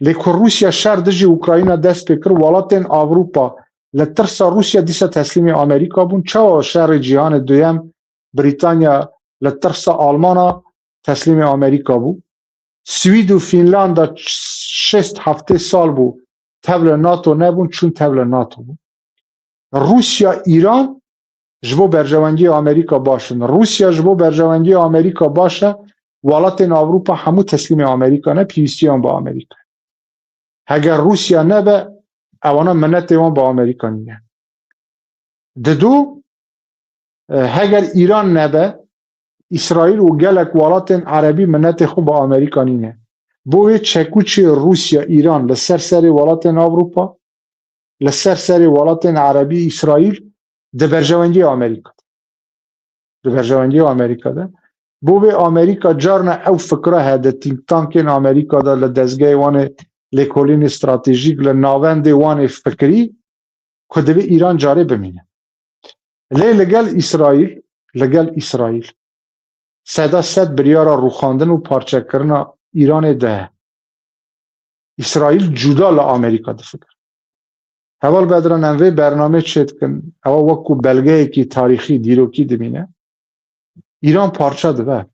Lê ku Rûsya şer dijî Ukrayna dest pê kir, welatên Ewropa li tirsa Rûsya dîsa teslîmê Amerîka bûn. Çawa şerê cîhanê duyem Brîtanya li tirsa Almana teslîmê Amerîka bû? Swîd û Fînlanda şêst heftê sal bû tev li NATO nebûn, çûn tev li NATO bûn. Rûsya, Îran ji bo berjewendiyê Amerîka baş in. Rûsya ji bo berjewendiyê Amerîka baş e, welatên Ewropa hemû teslîmê Amerîka ne, pêwîstiyan bi Amerîka. Heger Rûsya nebe, ewana minetê wan bi Amerîka nîne. Didu, e, heger Îran nebe, Îsraîl û gelek welatên Erebî minetê xwe bi Amerîka nîne. Bo wê çekûçê Rûsya, Îran li ser serê welatên Ewropa, li ser serê welatên Erebî, Îsraîl di berjewendiyê Amerîka de. Di berjewendiyê Amerîka de. Bo vê Amerîka carna ew fikra heye di think tankên Amerîka de, li dezgehê wan ê lêkolînê stratejîk, li navendê wan ê fikirî, ku divê Îran carê bimîne. Lê li gel Îsraîl, li gel Îsraîl, seda sed biryara rûxandin û parçekirina Îranê de. Îsraîl cuda li Amerîka difikir. Heval Bedran, em vê bernamê çêdikin, ewa wekû belgeyekî tarîxî, dîrokî dimîne. Îran parçe dibe.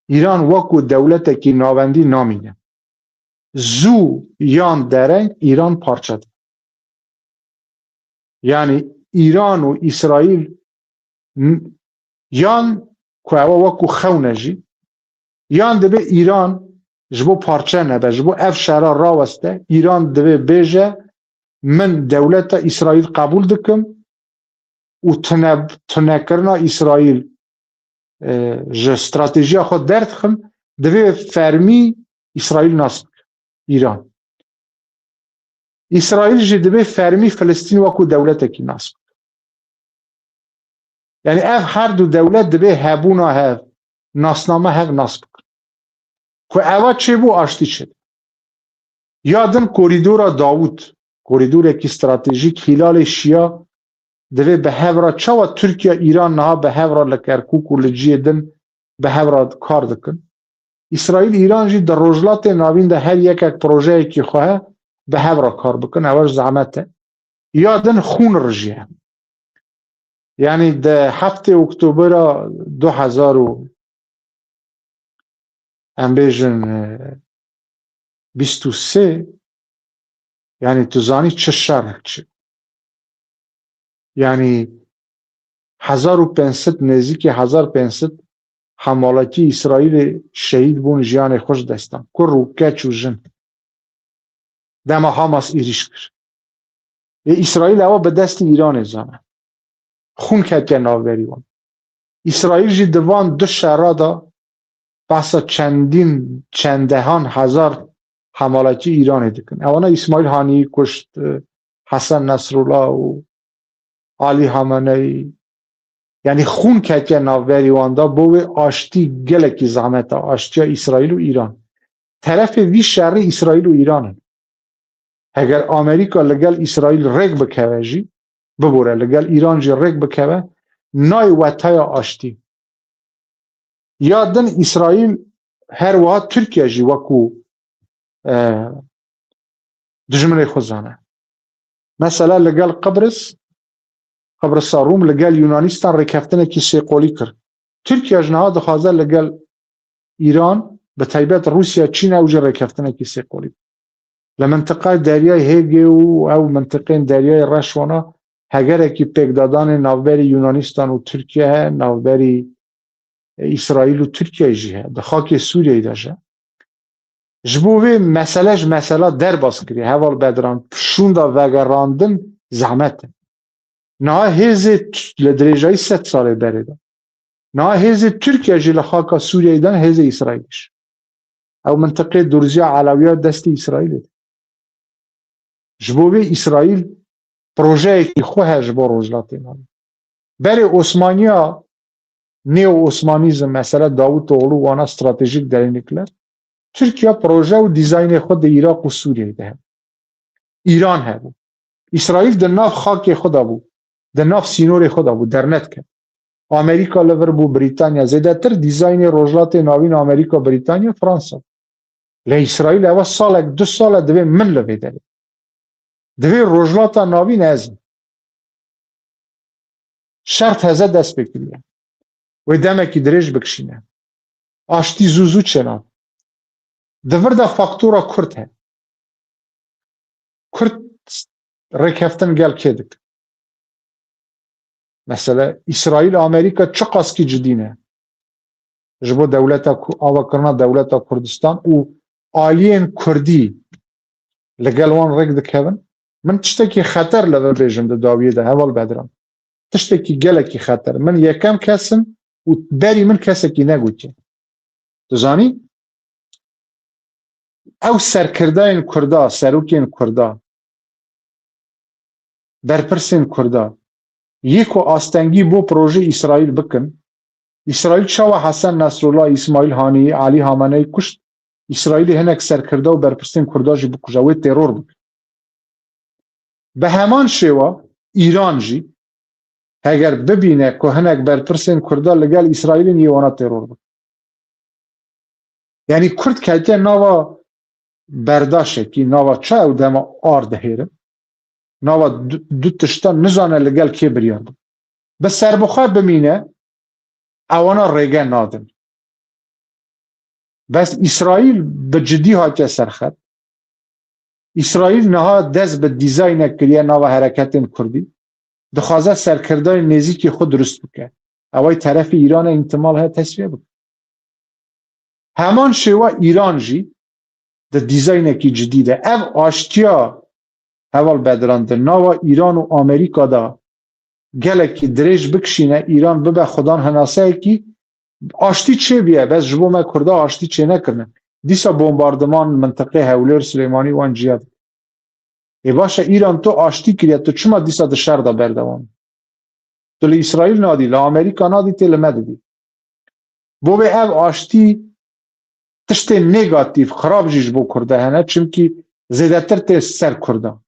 Îran wekû dewletekî navendî namîne. Zû yan dereng Îran parçe dibe. Yanî Îran û Îsraîl n-, yan ku ewa wekû xewn e jî, yan divê Îran ji bo parçe nebe, ji bo ev şera raweste, Îran divê bêje, min dewleta Îsraîl qebûl dikim û tune-, tunekirina Îsraîl, e, ji stratejiya xwe derdixim, divê fermî Îsraîl nas bike, Îran. Îsraîl jî divê fermî Filistîn wekû dewletekî nas bike. Yanî ev her du dewlet divê hebûna hev, nasname hev nas bikin. Ku eva çêbû, aştî çêdibe. Ya din korîdora Dawûd, korîdorekî stratejîk Hîlalê Şiya divê bi hev re, çawa Tirkiye, Îran niha bi hev re li Kerkûk û li cihê din bi hev re kar dikin. Îsraîl, Îran jî di Rojhilatê Navîn de her yekek projeyekî xwe heye, bi hev re kar bikin. Ew ji zehmet e. Ya din xûn rijiye. Yanî di heftê Oktobera du hezar û, em bêjin, e, bîst û sê, yanî tu zanî çi şerek çi. Yanî hezar û pênc sed, nêzîkî hezar pênc sed hemalekî Îsraîlê şehîd bûn, jiyanê xwe ji dest dan. Kur û keç û jin. Dema Hamas êrîş kir. Ê Îsraîl ewa bi destî Îranê zane. Xûn ketiye navberî wan. Îsraîl jî di van du şera de behsa çendîn, çendehan hezar hemalekî Îranê dikin. Ewana Îsmaîl Haniyî kuşt, e, Hesen Nesrullah û Alî Hameneyî. Yanî xûn ketiye navberî wan de, bo wê aştî gelekî zehmet e, aştiya Îsraîl û Îran. Terefê vî şerî Îsraîl û Îran in. Heger Amerîka li gel Îsraîl rêk bikeve jî, bibore li gel Îran jî rêk bikeve, nayê wetaya aştî. Ya din Îsraîl her wiha Tirkiye jî wekû, e, dijminê xwe zane. Mesela li gel Qibris, Qibrisa Rûm li gel Yunanîstan rêkeftinekî sêqolî kir. Tirkiye ji niha dixwaze li gel Îran, bi taybet Rûsya, Çîn ew jî rêkeftinekî sêqolî bike. Li mintiqayê Deryayê Hêgê û ew mintiqên Deryayê Reş wana hegerekî pêkdadanê navberî Yunanîstan û Tirkiye heye, navberî, e, Îsraîl û Tirkiye jî heye. Di xakê Sûriyeyê de jî. Ji bo vê mesele ji mesela derbas kiriye. Heval Bedran, şûnda vegerandin zehmet e. Niha hêzê t-, li dirêjayî sed salê berê de. Niha hêzê Tirkiye jî li xaka Sûriyeyê de, hêzê Îsraîlê jî. Ew mintiqê Durziya Elewiya destê Îsraîlê de. Ji bo vê Îsraîl projeyekî xwe heye ji bo Rojhilatê Navîn. Berê Osmaniya, neo-Osmanîzm, mesela Davutoglu wana stratejîk derî nukleer, Tirkiye proje û dîzaynê xwe di Iraq û Sûriyeyê de hebû. Îran hebû. Îsraîl di nav xakê xwe de bû, di nav sînorê xwe de bû, dernedikeve. Amerîka li vir bû, Brîtanya, zêdetir dîzaynê Rojhilatê Navîn, Amerîka, Brîtanya, Fransa bû. Lê Îsraîl ewa salek, du sal e divê min li vê derê. Divê Rojhilata Navîn ez im. Şer teze dest pê kiriye. Wê demekî dirêj bikişîne. Aştî zû zû çênabe. Di vir de faktora Kurd heye. Kurd rêkeftin gel kê dikin? Mesela Îsraîl, Amerîka çiqaskî cidî ne ji bo dewleta Ku-, avakirina dewleta Kurdistan û aliyên Kurdî li gel wan rêk dikevin? Min tiştekî xeter li vir bêjim di dawiyê de, heval Bedran. Tiştekî gelekî xeter. Min yekem kes im û berî min kesekî negotiye. Tu zanî? Ew serkirdayên Kurda, serokên Kurda, berpirsên Kurda, yê ku astengî bo projê Îsraîl bikin, Îsraîl çawa Hesen Nesrullah, Îsmaîl Haniyê, Elî Hameneyî kuşt? Îsraîlê hinek serkirda û berpirsên Kurda jî bikuje, wê teror bike. Bi heman şêwa Îran jî heger bibîne ku hinek berpirsên Kurda li gel Îsraîlin, yê wana teror bike. Yanî Kurd ketiye nava berdaşekî, nava çi ew dema ar dihêrin, nava du, du tişta nizane li gel kê biryar bike. Bi serbixwe bimîne, ewana rêge nadin. Bes Îsraîl bi cidî hatiye serxet. Îsraîl niha dest bi dîzaynek kiriye nava hereketên Kurdî. Dixwaze serkirdayên nêzîkî xwe dirust bike. Eway terefê Îran e, îhtimal heye tesfiye bike. Heman şêwa Îran jî di dîzaynekî cidî de. Ev aştiya heval Bedran di nava Îran û Amerîka de gelekî dirêj bikişîne, Îran bibe xudan henaseyekî, aştî çêbiye. Bes ji bo me Kurda aştî çênekirine. Dîsa bombardiman mintiqê Hewlêr, Silêmanî wan ciya dike. Ê baş e, Îran tu aştî kiriye, tu çima dîsa di şer de berdewam? Tu li Îsraîl nadî, li Amerîka nadî, tê li me didî. Bo vê ev aştî tiştê negatîf, xirab jî ji bo Kurda hene, çimkî zêdetir tê ser Kurda.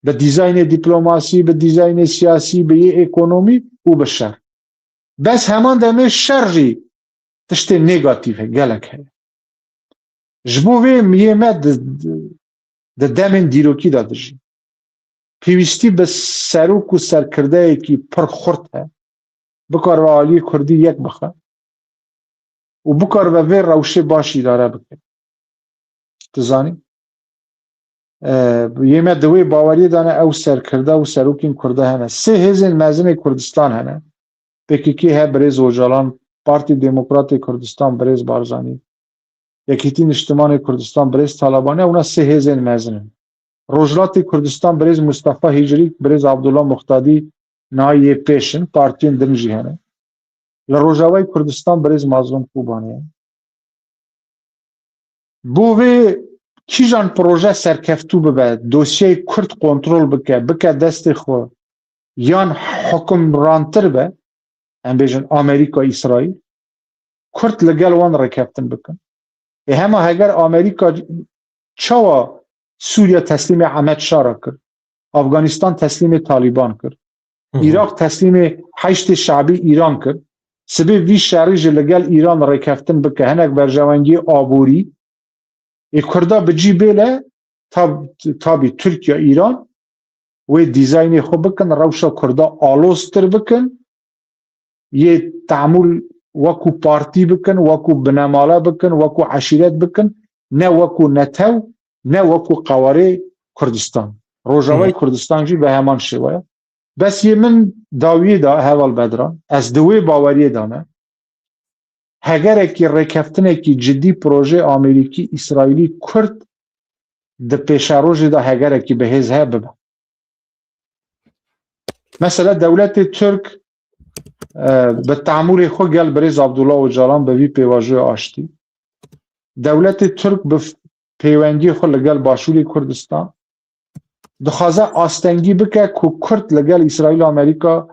Bi dîzaynê dîplomasî, bi dîzaynê siyasî, bi yê ekonomî û bi şer. Bes heman demê şer jî tiştê negatîf e, gelek heye. Ji bo vê yê me di, di, di demên dîrokî de dijî. Pêwîstî bi serok û serkirdeyekî pir xurt heye. Bikaribe aliyê Kurdî yek bixe û bikaribe vê rewşê baş îdare bike. Tu zanî? E, yê me di wê baweriyê de ne, ew serkirde û serokên Kurda hene. Sê hêzên mezin ê Kurdistan hene. P K K he, birêz Ocalan, Partî Demokratê Kurdistan, birêz Barzanî, Yekîtî Niştimanê Kurdistan, birêz Talabanî, ewna sê hêzên mezin in. Rojhilatê Kurdistan, birêz Mustafa Hicrî, birêz Abdullah Muxtadî, niha yê pêş in, partiyên din jî hene. Li Rojavayê Kurdistan, birêz Mazlûm Kobanî ye. Bo vê kîjan proje serkeftû bibe, dosyeyê Kurd kontrol bike, bike destê xwe, yan hukimrantir be, em bêjin Amerîka, Îsraîl, Kurd li gel wan rêkeftin bikin. Ê hema heger Amerîka çawa Sûriye teslîmê Ehmed Şara kir, Afganîstan teslîmê Talîban kir, Hı hı. Îraq teslîmê Heşdê Şebî Îran kir, sibê vî şerî jî li gel Îran rêkeftin bike, hinek berjewendiyê aborî, ê Kurda bi cî bêle, tab-, tabî Tirkiye, Îran, wê dîzaynê xwe bikin, rewşa Kurda aloztir bikin, yê temûl wekû partî bikin, wekû binemale bikin, wekû eşîret bikin, ne wekû netew, ne wekû qewarê Kurdistan. Rojavayê Hı. Kurdistan jî bi heman şêwe ye. Bes yê min dawiyê de, heval Bedran, ez di wê baweriyê de me. Hegerekî rêkeftinekî cidî projê Amerîkî, Îsraîlî, Kurd di pêşerojê de hegerekî bihêz heye bibe. Mesela dewletê Tirk, e, bi temûlê xwe gel birêz Abdullah Ocalan bi vî pêvajoya aştî. Dewletê Tirk bi f-, pêwendiyê xwe li gel Başûrê Kurdistan dixwaze astengî bike ku Kurd li gel Îsraîl û Amerîka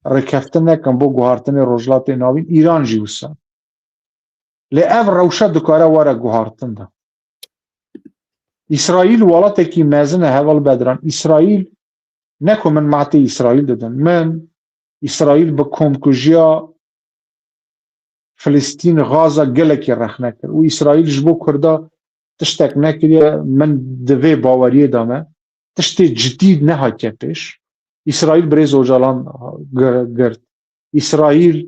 rêkeftin nekin bo guhartinê Rojhilatê Navîn, Îran jî wisa. Lê ev rewşa dikare were guhartin de. Îsraîl welatekî mezin e, heval Bedran. Îsraîl, ne ku min matê Îsraîl didim. Min Îsraîl bi komkujiya Filistîn, Gaza gelekî rexne kir. Û Îsraîl ji bo Kurda tiştek nekiriye, min di vê baweriyê de me. tiştê cidî nehatiye pêş. Îsraîl birêz Ocalan gir-, girt. Îsraîl,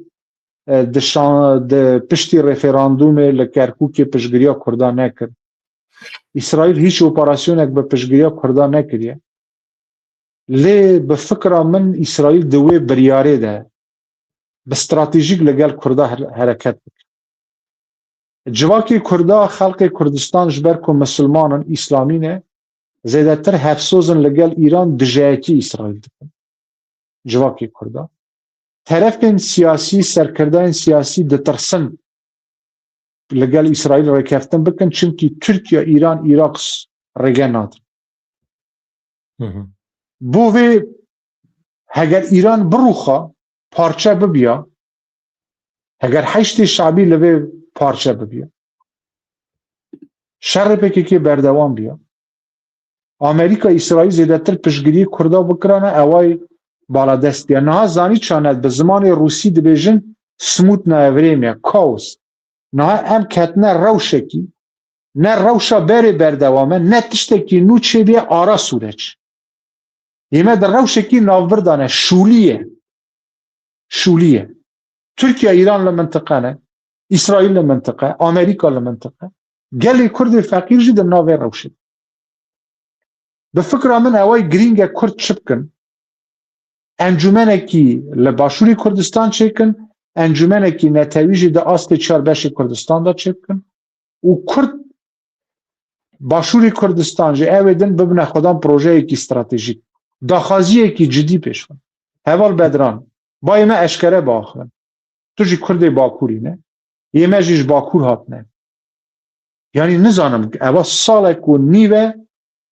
e, di şan-, di piştî referandûmê li Kerkûkê piştgiriya Kurda nekir. Îsraîl hîç operasyonek bi piştgiriya Kurda nekiriye. Lê bi fikra min Îsraîl di wê biryarê de bi stratejîk li gel Kurda her-, hereket bike. Civakê Kurda, xelkê Kurdistan ji ber ku misilman in, îslamî ne, zêdetir hevsoz in li gel Îran dijayetî Îsraîl dikin. Civakê Kurda. Terefên siyasî, serkirdeyên siyasî ditirsin li gel Îsraîl rêkeftin bikin, çimkî Tirkiye, Îran, Îraq s-, rêge nadin. Hı hı. Bo vê heger Îran birûxa, parçe bibiya, heger Heşdê Şabî li vê parçe bibiya, şerê P K K berdewam biya, Amerîka, Îsraîl zêdetir piştgiriyê Kurda bikirane, eway baladest biya. Niha zanî çanet bi zimanê Rûsî dibêjin smutnaya vrêmiya, kaos. Niha em ketine rewşekî, ne rewşa berê berdewam e, ne tiştekî nû çêbûye ara sûreç. Ê me di rewşekî navbir de ne, şûlî ye. Şûlî ye. Tirkiye, Îran li mintiqe ne, Îsraîl li mintiqe, Amerîka li mintiqe. Gelê Kurdê feqîr jî di navê rewşê. Bi fikra min eway girîng e Kurd çi bikin? Encûmenekî li Başûrê Kurdistan çêkin, encûmenekî netewî jî di astê çar beşê Kurdistan de çêbikin û Kurd Başûrê Kurdistan jî ew ê din bibine xwedan projeyekî stratejîk. Daxwaziyekî cidî pêş xwe. Heval Bedran, bayê me eşkere biaxivin. Tu jî Kurdê Bakurî ne. Yê me jî ji Bakur hatine. Yanî nizanim, eva salek û nîv e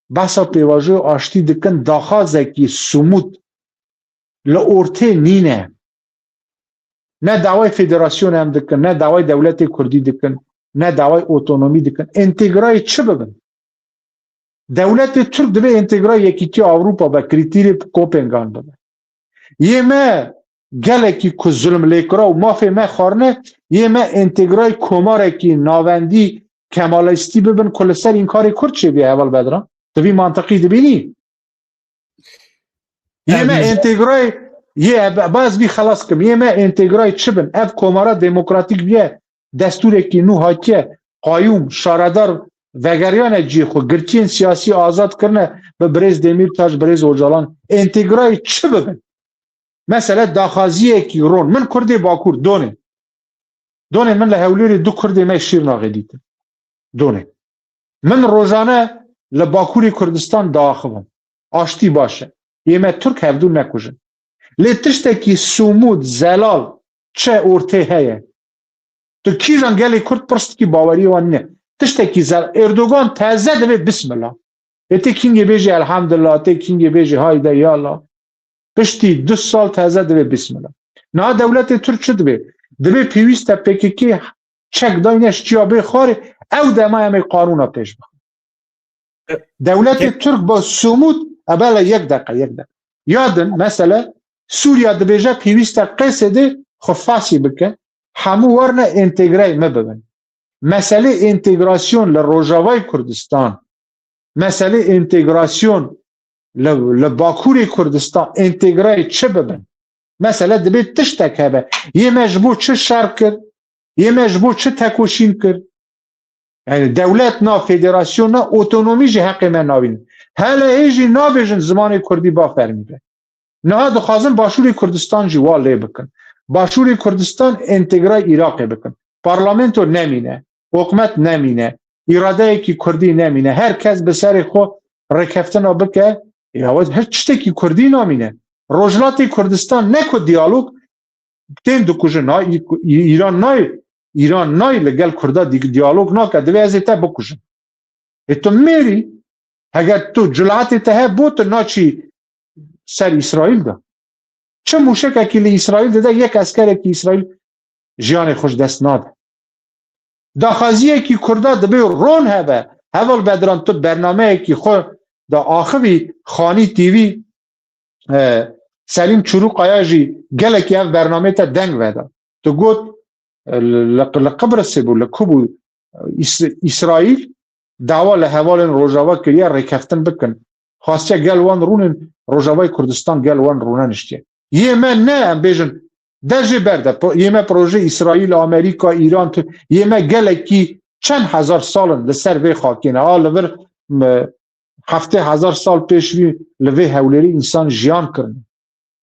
behsa pêvajoyê aştî dikin, daxwazekî sumût li ortê nîne. Ne daway federasyonê em dikin, ne daway dewletê kurdî dikin, ne daway otonomî dikin. Entegrayê çi bibin? Dewletê Tirk divê entegrayê Yekîtiya Ewropa be, krîtîrê Kopengan bibe. Yê me gelekî ku zulm lê kira û mafê me xwarine, yê me entegrayê komarekî navendî kemalîstî bibin ku li ser înkarê Kurd çêbûye, Heval Bedran. Tu vî mantiqî dibînî? Yê me Em- entegrayê, yê, ba ez vî xelas kim. Yê me entegrayê çi bin? Ev komara demokratîk bûye, destûrekî nû hatiye, qayûm, şaredar vegeriyane cihê xwe, girtiyên siyasî azad kirine, bi birêz Demîrtaş, birêz Ocalan, entegrayê çi bibin? Mesele daxwaziyekî ron. Min Kurdê Bakur, donê. Donê min li Hewlêrê du Kurdê me Şîrnaxê dîtin. Donê. Min rojane li Bakurê Kurdistan diaxivim. Aştî baş e. Yê me Tirk hevdû nekujin. Lê tiştekî sumûd, zelal, çi ortê heye? Tu kîjan gelê Kurd pirstikî baweriyê wan nîne. Tiştekî zel. Erdogan teze divê bismila. Ê tê kîngê bêjî elhamdulillah, tê kîngê bêjî hayde yala. Piştî du sal teze divê bismila. Niha dewletê Tirk çi divê? Divê pêwîst e P K K çek dayne ji çiya bê xwarê, ew dema em ê qanûna pêş bixin. Dewletê Tirk bi sumûd, ebele yek deqe, yek deqe. Ya din, mesele, Sûriya dibêje pêwîst e Qêsedê xwe fasî bike, hemû werne entegreyê me bibin. Meselê entegrasyon li Rojavayê Kurdistan, meselê entegrasyon li, li Bakurê Kurdistan, entegreyê çi bibin? Mesele divê tiştek hebe. Yê me ji bo çi şer kir? Yê me ji bo çi tekoşîn kir? Yani dewlet na, federasyon na, otonomî jî heqê me nabînin. Hele hê jî nabêjin zimanê kurdî ba fermî be. Niha dixwazin Başûrê Kurdistan jî wa lê bikin. Başûrê Kurdistan entegrayê Iraqê bikin. Parlamento nemîne, hikûmet nemîne, îradeyekî kurdî nemîne. Her kes bi serê xwe rêkeftina bike, ya wê hiç tiştekî kurdî namîne. Rojhilatê Kurdistan ne ku diyalog, tên dikujin. Ha, Î-, Î-, Îran nayê, Îran nayê li gel Kurda di-, diyalog nake, divê ez ê te bikujim. Ê tu mêrî, heger tu cilatê te hebo, tu naçî ser Îsraîl de. Çi mûşekekî li Îsraîl dide, yek eskerekî Îsraîl jiyanê xwe ji dest nade. Daxwaziyekî Kurda divê ron hebe. Heval Bedran, tu bernameyekî xwe de axivî Xanî T V, e, Selîm Çûrûkaya jî gelekî ev bernameyê te deng veda. Tu got, e, li, li Qibrisê bû, li ku bû, Îs-, Îsraîl dawa li hevalên Rojava kiriye rêkeftin bikin. Xastiye gel wan rûnin, Rojavayê Kurdistan gel wan rûne niştiye. Yê me ne, em bêjin, de jê berde. Pro-, yê me proje Îsraîl, Amerîka, Îran, tu-, yê me gelekî çend hezar sal in li ser vê xakê ne. A li vir, m-, heftê hezar sal pêş vî li vê hewlêrî însan jiyan kirin.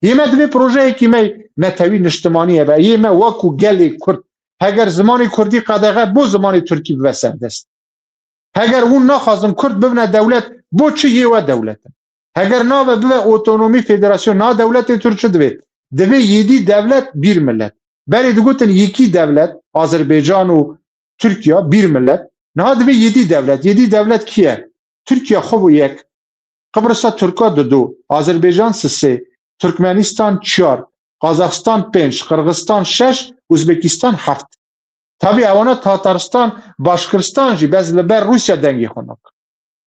Yê me divê projeyekî me netewî niştimanî hebe. Yê me wekû gelê Kurd. Heger zimanê Kurdî qedexe, bo zimanê Tirkî bibe serdest. Heger hûn naxwazin Kurd bibine dewlet, bo çi yê we dewlet in? Heger nabe bibe otonomî, federasyon, na dewletê Tirk çi divê? Divê yedî dewlet, bir millet. Berê digotin yekî dewlet, Azerbaycan û Tirkiye, bir millet. Niha divê yedî dewlet. Yedî dewlet kî ye? Tirkiye xwe bû yek. Qibrisa Tirka didu, Azerbaycan sisê, Turkmenistan çar, Qazaxstan pênc, Qirgizistan şeş, Uzbekistan heft. Tabî ewana Tataristan, Başkiristan jî bes li ber Rûsya dengê xwe nakin.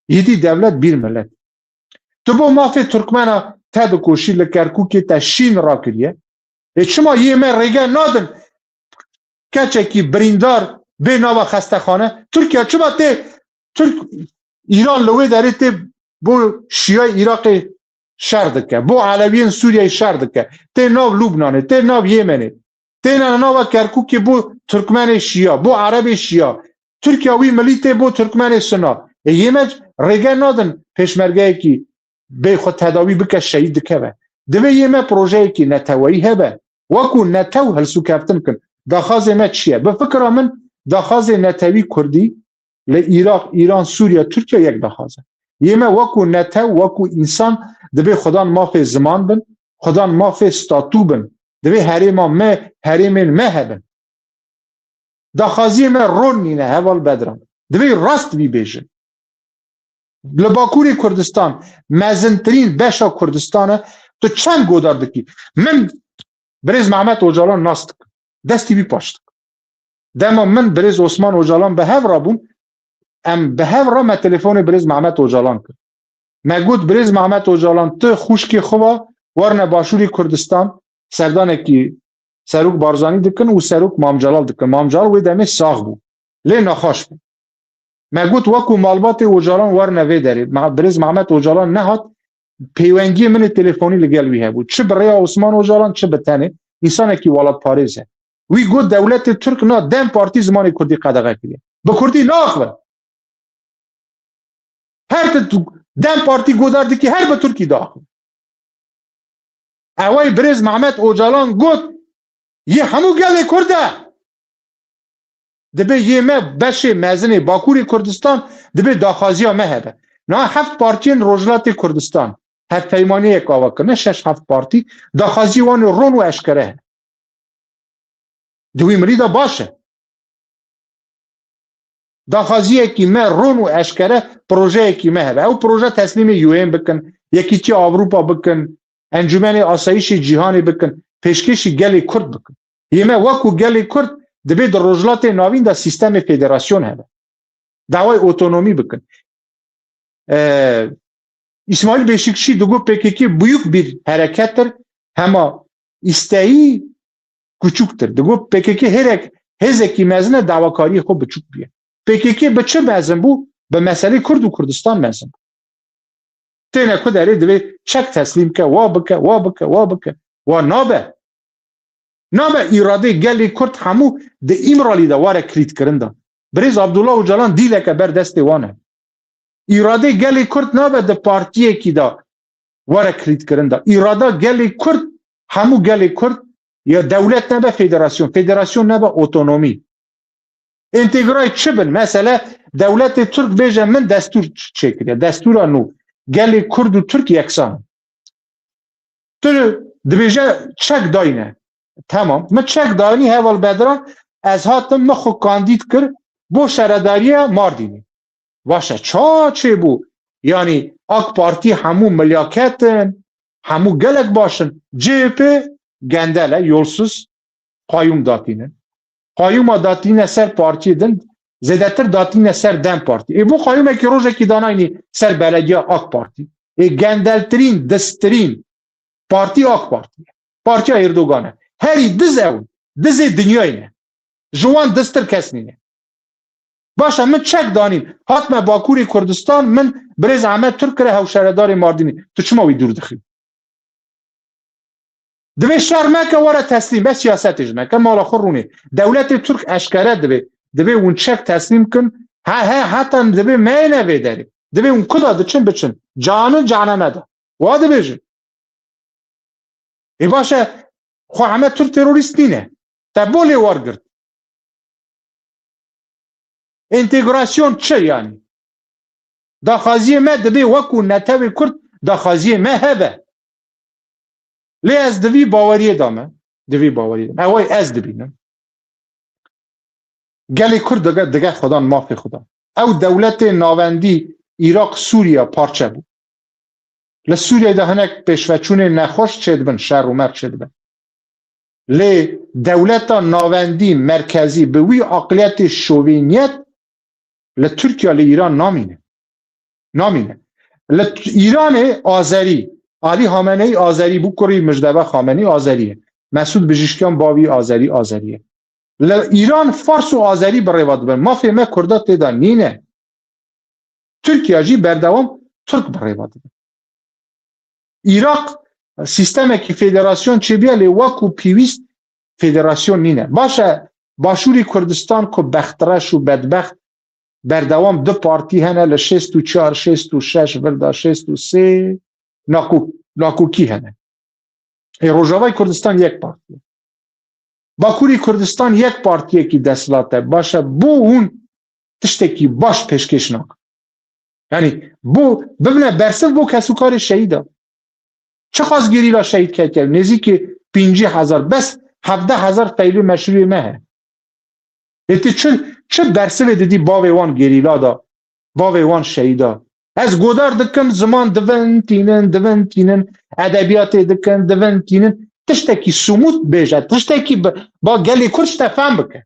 Yedî dewlet, bir millet. Tu bo mafê Turkmena te dikoşî, li Kerkûkê te şîn rakiriye. Ê çima yê me rêge nadin keçekî birîndar bê nava xestexane? Tirkiye çima tê Tirk, Îran li wê derê tê bo Şiyayê Iraqê şer dike, bo Elewiyên Sûriyeyê şer dike, tê nav Lubnanê, tê nav Yemenê, têne nava Kerkûkê bo Tirkmenê Şiya, bo Erebê Şiya. Tirkiya wî milî tê bo Tirkmenê Suna. Ê yê me rêge nadin pêşmergeyekî bê xwe tedawî bike, şehîd dikeve. Divê yê me projeyekî neteweyî hebe. Wekû netew hilsûkeftin kin. Daxazê me çi ye? Bi fikra min daxazê netewî Kurdî li Iraq, Îran, Sûriye, Tirkiye yek daxaz e. Yê me wekû netew, wekû însan divê xudan mafê ziman bin, xudan mafê statû bin. Divê herêma me, herêmên me hebin. Daxaziyê me ron nîne, heval Bedran. Divê rast vî bêjin. Li Bakurê Kurdistan, mezintirîn beşa Kurdistan e, tu çend godar dikî? Min birêz Mehmet Ocalan nas dikim. Destî wî paş dikim. Dema min birêz Osman Ocalan bi hev re bûn, em bi hev re me telefonê birêz Mehmet Ocalan kir. Me got, birêz Mehmet Ocalan, tu xwişkê xwe ve werine Başûrê Kurdistan, serdanekî Serok Barzanî dikin û Serok Mam Celal dikin. Mam Celal wê demê sax bû. Lê nexweş bû. Me got, wekû malbatê Ocalan werine vê derê. Me-, birêz Mehmet Ocalan nehat, pêwendiyê min ê telefonî li gel wî hebû. Çi bi rêya Osman Ocalan, çi bi tenê. Însanekî welatparêz e. Wî got, dewletê Tirk na DEM Partî zimanê Kurdî qedexe kiriye. Bi Kurdî naaxivin. Her tu DEM Partî godar dikî, her bi Tirkî diaxivin. Ewey birêz Mehmet Ocalan got, yê hemû gelê Kurd e. Dibê yê me beşê mezinê Bakurê Kurdistan dibê daxwaziya me hebe. Niha heft partiyên Rojhilatê Kurdistan, hevpeymaniyek ava kirine, şeş heft partî, daxwaziyê wan ê ron û eşkere hene. Di wî mirî de baş e. Daxwaziyekî me ron û eşkere, projeyekî me hebe. Ew proje teslîmê U N bikin, Yekîtiya Ewropa bikin, Encûmenê Asayîşê Cîhanê bikin, pêşkêşî gelê Kurd bikin. Yê me wekû gelê Kurd dibê di Rojhilatê Navîn de sîstemê federasyon hebe. Dawayê otonomî bikin. Ee, Îsmaîl Beşikçî digot P K K büyük bir harekettir, hema îsteyî küçüktir. Digot P K K hêrek, hêzekî mezin e, dawakariyê xwe biçûk bûye. P K K bi çi mezin bû? Bi meselê Kurd û Kurdistan mezin bû. Têne ku derê divê çek teslîm ke, wa bike, wa bike, wa bike. Wa nabe. Nabe îradê gelê Kurd hemû di Îmralî de were kilîtkirin de. Birêz Abdullah Ocalan dîleke ber destê wan e. Îradê gelê Kurd nabe di partiyekî de were kilîtkirin de. Îrada gelê Kurd, hemû gelê Kurd, ya dewlet nebe federasyon, federasyon nebe otonomî. Entegrayê çi bin? Mesele dewletê Tirk bêje min destûr ç-, çêkiriye. Destûra nû. Gelê Kurd û Tirk yeksan in. Tu dibêje çek dayne. Tamam. Min çek dayînî heval Bedran, ez hatim, min xwe kandîd kir bo şaredariya Mardînê. Baş e, ça çêbû? Yanî AK Partî hemû milyaket in, hemû gelek baş in. C H P gendel e, yolsuz, qayûm datînin. Qayûma datîne ser partiyê din, zêdetir datîne ser DEM Partî. Ê bo qayûmekî rojekî danayînî ser belediya AK Partî. Ê gendeltirîn, distirîn partî AK Partî ye. Partiya Erdogan e. Herî diz ew in. Dizê dinyayê ne. Ji wan distir kes nîne. Baş e, min çek danîn. Hatime Bakurê Kurdistan, min birêz Ehmed Turk kire hewşaredarê Mardînê. Tu çima wî dûr dixî? Divê şer meke, were teslîm be, siyasetê ji neke, mala xwe rûnê. Dewletê Turk eşkere divê. Divê hûn çek teslîm kin. He, he, heta divê meyne vê derê. Divê hûn kuda diçin, biçin. Canin ceheneme de. Wa dibêjin. Ê baş e, xwe Ehmed Turk terorîst nîne. Te bo lê wergirt. Entegrasyon çi yanî? Daxwaziyê me divê wekû netewê Kurd daxwaziyê me hebe. Lê ez di vî baweriyê de me. Di vî baweriyê de me. Ew ez dibînim. Gelê Kurd dige, dige xwedan mafê xwedan. Ew dewletê navendî Iraq, Sûriye parçe bû. Li Sûriyeyê de hinek pêşveçûnên nexweş çêdibin, şer û mer çêdibin. Lê dewleta navendî, merkezî bi wî aqiliyetê şovîniyet li Tirkiye, li Îran namîne. Namîne. Li Îranê Azerî, Alî Hameneî Azerî bû, kurî Mijdebe Xamenî Azerî ye. Mesûd Bijîşkiyan bavî Azerî, Azerî ye. Li Îran Fars û Azerî bi rêva dibin. Mafê me Kurda tê de nîne. Tirkiye jî berdewam Tirk bi rêva dibe. Iraq sîstemekî federasyon çêbûye, lê wekû pêwîst federasyon nîne. Baş e, Başûrê Kurdistan ku bextreş û bedbext berdewam du partî hene, li şêst û çar, şêst û şeş vir de, şêst û sê nakok-, nakokî hene. Ê Rojavayê Kurdistan yek partî ye. Bakurê Kurdistan yek partiyekî desthilat e. Baş e, bo hûn tiştekî baş pêşkêş nakin? Yanî bo bibine bersiv bo kesûkarê şehîda. Çiqas gerîla şehîd ketiye? Nêzîkî pêncî hezar, bes hevdeh hezar feylê meşrûyê me heye. Ê ti çi, çi bersivê didî bavê wan gerîla da, bavê wan şehîda? Ez godar dikim, ziman divin tînin, divin tînin, edebiyatê dikin, divin tînin. Tiştekî somût bêje, tiştekî bi, ba gelê Kurd ji te fehm bike.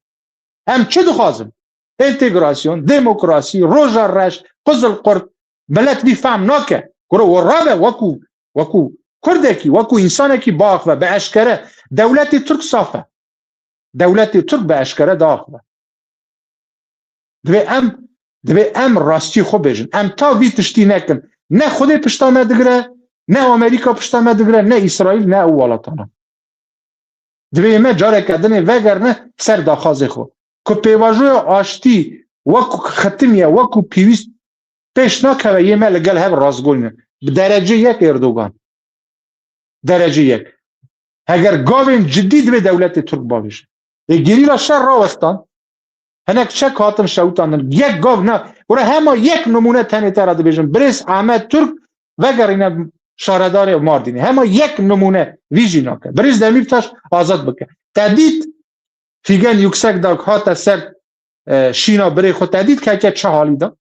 Em çi dixwazin? Entegrasyon, demokrasî, roja reş, qizil qurt, milet vî fehm nake. Kuro we rabe wekû, wekû Kurdekî, wekû însanekî biaxive, bi eşkere. Dewletê Tirk saf e. Dewletê Tirk bi eşkere diaxive. Divê em, divê em rastiyê xwe bêjin. Em ta vî tiştî nekin. Ne Xwedê pişta me digire, ne Amerîka pişta me digire, ne Îsraîl, ne ew welatana. Divê me careke dinê vegerine ser daxwazê xwe. Ku pêvajoya aştî wekû xitimiye, wekû pêwîst pêş nakeve, yê me li gel hev rastgonîne. Bi derece yek Erdogan. Derece yek. Heger gavên cidî divê dewletê Tirk bavêje. Ê gerîla şer rawestan. Hinek çek hatin şewitandin. Yek gav ne. Kura hema yek nimûne tenê te re dibêjim. Birêz Ahmet Türk vegerîne şaredarê Mardînê. Hema yek nimûne vî jî nake. Birêz Demîrtaş azad bike. Te dît Figen Yüksekdag hate ser, e, şîna birê xwe. Te dît keke çi halî de?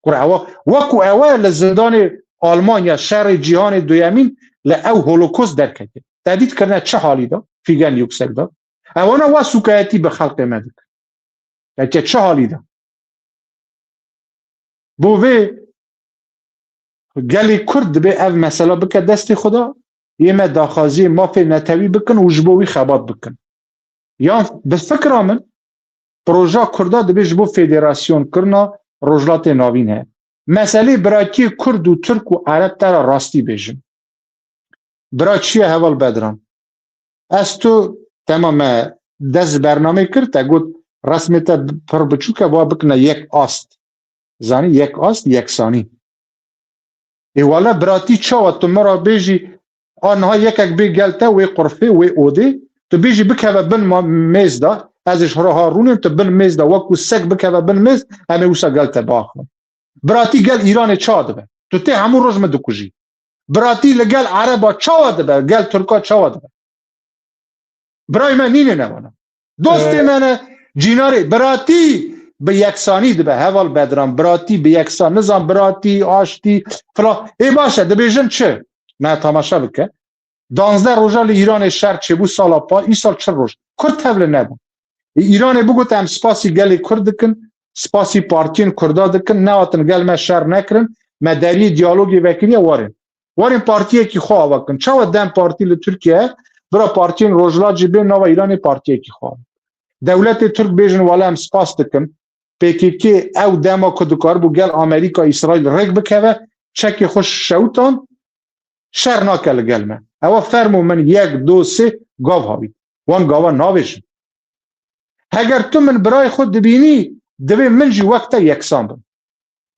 Kura ewa, wekû ewe li zindanê Almanya şerê cîhanê duyemîn li ew holokost derketiye. Te dît kirine çi halî de? Figen Yüksekdag. Ewana wa sûkayetî bi xelqê me dikin. Keke çi halî de? Bo vê gelê Kurd dibê ev mesela bike destê xwe de, yê me daxwaziyê mafê netewî bikin û ji bo wî xebat bikin. Yan bi fikra min, proja Kurda dibê ji bo federasyon kirina Rojhilatê Navîn heye. Meselê birakiyê Kurd û Tirk û Ereb te re rastî bêjim. Bira çi ye heval Bedran? Ez tu, temam, me dest bernamê kir, te got resmê te pir biçûk e, va bikine yek ast. Zanî, yek ast, yeksanî. Ê wele biratî çawa tu min re bêjî, a niha yekek bê gel te, wê qurfê, wê odê, tu bêjî bikeve bin ma-, mêz de, ez ê ji hira ha rûnêm, tu bin mêz de, wekû sek bikeve bin mêz, em ê wisa gel te biaxivin. Biratî gel Îranê çawa dibe? Tu tê hemû roj min dikujî. Biratî li gel Ereba çawa dibe? Gel Tirka çawa dibe? Birayê me nîne ne wana. Dostê Ee, me ne, cînarê, biratî bi yeksanî dibe, heval Bedran, biratî bi yeksan, nizam biratî, aştî, filan. Ê baş e, dibêjin çi? Me temaşe bike. Danzdeh roja li Îranê şer çêbû sala pa, îsal çil roj. Kurd tevli nebûn. Ê Îranê bigot, em spasî gelê Kurd dikin, spasî partiyên Kurda dikin, nehatin gel me şer nekirin, me deriyê diyalogê vekiriye, werin. Werin partiyekî xwe ava kin. Çawa dem partî li Tirkiye, bira partiyên Rojhilat jî bên nava Îranê partiyekî xwe ava kin. Dewletê Tirk bêjin, wele em spas dikin. P K K ew dema ku dikaribû gel Amerîka, Îsraîl rêk bikeve, çekê xwe şewtan, şer nake li gel me. Ewa fermo min yek, do, sê gav havît. Wan gava navêjin. Heger tu min birayê xwe dibînî, divê min jî wek te yeksan bim.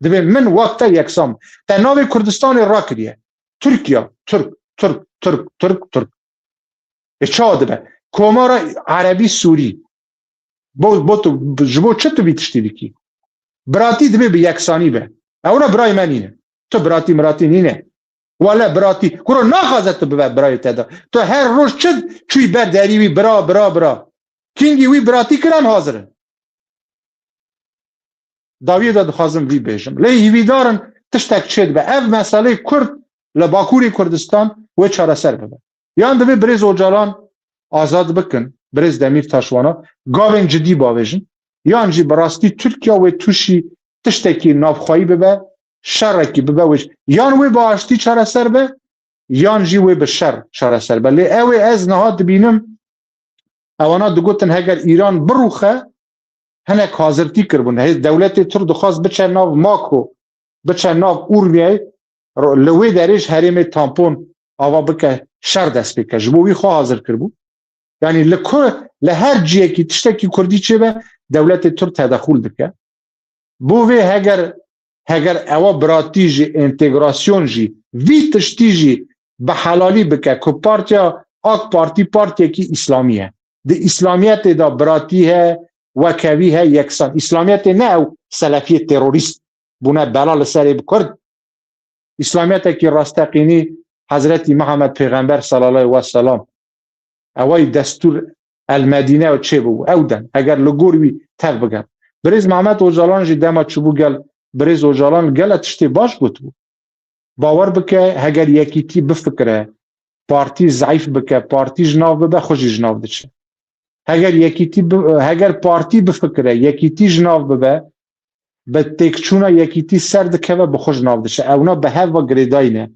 Divê min wek te yeksan bim. Te navê Kurdistanê rakiriye. Tirkiye, Tirk, Tirk, Tirk, Tirk, Tirk. Ê çawa dibe? Komara Erebî Sûrî. Bo, bo tu, ji bo çi tu vî tiştî dikî? Biratî divê bi yeksanî be. Ew ne birayê me nîne. Tu biratî miratî nîne. Wele biratî. Kuro naxwaze tu bibe birayê te de. Tu her roj çi çûyî ber derî wî bira, bira, bira. Kingî wî biratî kirin hazir in. Dawiyê de dixwazim vî bêjim. Lê hîvîdar in tiştek çêdibe. Ev meselê Kurd li Bakurê Kurdistan wê çareser bibe. Yan divê birêz Ocalan azad bikin, birêz Demîrtaş wana, gavên cidî bavêjin. Yan jî bi rastî Tirkiye wê tûşî tiştekî navxweyî bibe, şerekî bibe wê. Yan wê bi aştî çareser be, yan jî wê bi şer çareser be. Lê ew ê ez niha dibînim, ewana digotin heger Îran birûxe, hinek hazirtî kiribûn. Hê dewletê Tirk dixwast biçe nav Mako, biçe nav Urmiyeyê, ro-, li wê derê ji herêmê tampon ava bike, şer dest pê ke. Ji bo wî xwe hazir kiribû. Yanî li ku, li her ciyekî tiştekî Kurdî çêbe, dewletê Tirk tedexûl dike. Bo vê heger, heger ewa biratî jî, entegrasyon jî, vî tiştî jî bi helalî bike ku partiya AK Partî partiyekî îslamî ye. Di îslamiyetê de biratî he, wekhevî he, yeksan. Îslamiyetê ne ew selefiyê terorîst bûne bela li serê bi Kurd. Îslamiyetekî rasteqînî Hezretî Mihemed Pêxember sallallahu aleyhi ve sellem, ewayî destûr el Medîne çêbû, ew den, heger li gor wî tev biger. Birêz Mehmet Ocalan jî dema çûbû gel, birêz Ocalan gele tiştê baş gotibû. Bawer bike, heger yekîtî bifikire, partî zeîf bike, partî ji nav bibe, xwe jî ji nav diçe. Heger yekîtî bi-, heger partî bifikire, yekîtî ji nav bibe, bi têkçûna yekîtî ser dikeve, bi xwe ji nav diçe. Ewna bi hev ve girêdayî ne.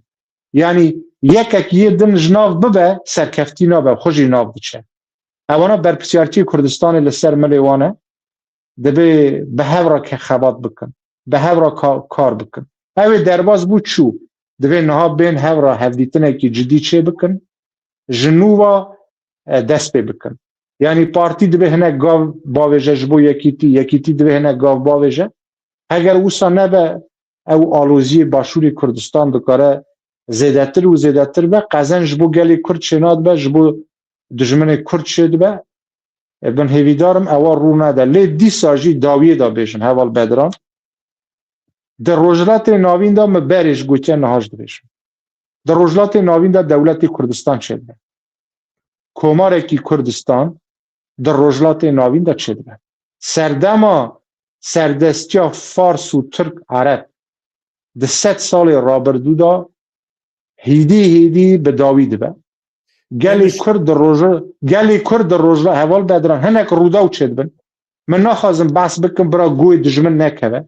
Yanî yekek yê din ji nav bibe, serkeftî nabe, xwe jî nav diçe. Ewana berpirsiyartiyê Kurdistanê li ser milê wan e. Divê bi hev re ke xebat bikin. Bi hev re ka-, kar bikin. Ew ê derbas bû çû. Divê niha bên hev re hevdîtinekî cidî çê bikin. Ji nû ve, e, dest pê bikin. Yanî partî divê hinek gav bavêje ji bo yekîtî, yekîtî divê hinek gav bavêje. Heger wisa nebe, ew aloziyê Başûrê Kurdistan dikare zêdetir û zêdetir be. Qezenc ji bo gelê Kurd çênadibe, ji bo dijminê Kurd çêdibe. E, bin hêvîdar im ewa rû nede. Lê dîsa jî dawiyê de bêjim, heval Bedran. Di Rojhilatê Navîn de min berê ji gotiye niha jî dibêjim. Di Rojhilatê Navîn de dewletê Kurdistan çêdibe. Komarekî Kurdistan di Rojhilatê Navîn de çêdibe. Serdema serdestiya Fars û Tirk Ereb di sed salê rabirdû de hêdî hêdî bi dawî dibe. Gelê Kurd di roja, gelê Kurd di roja heval Bedran hinek rûdaw çêdibin. Min naxwazim behs bikim bira guhê dijmin nekeve.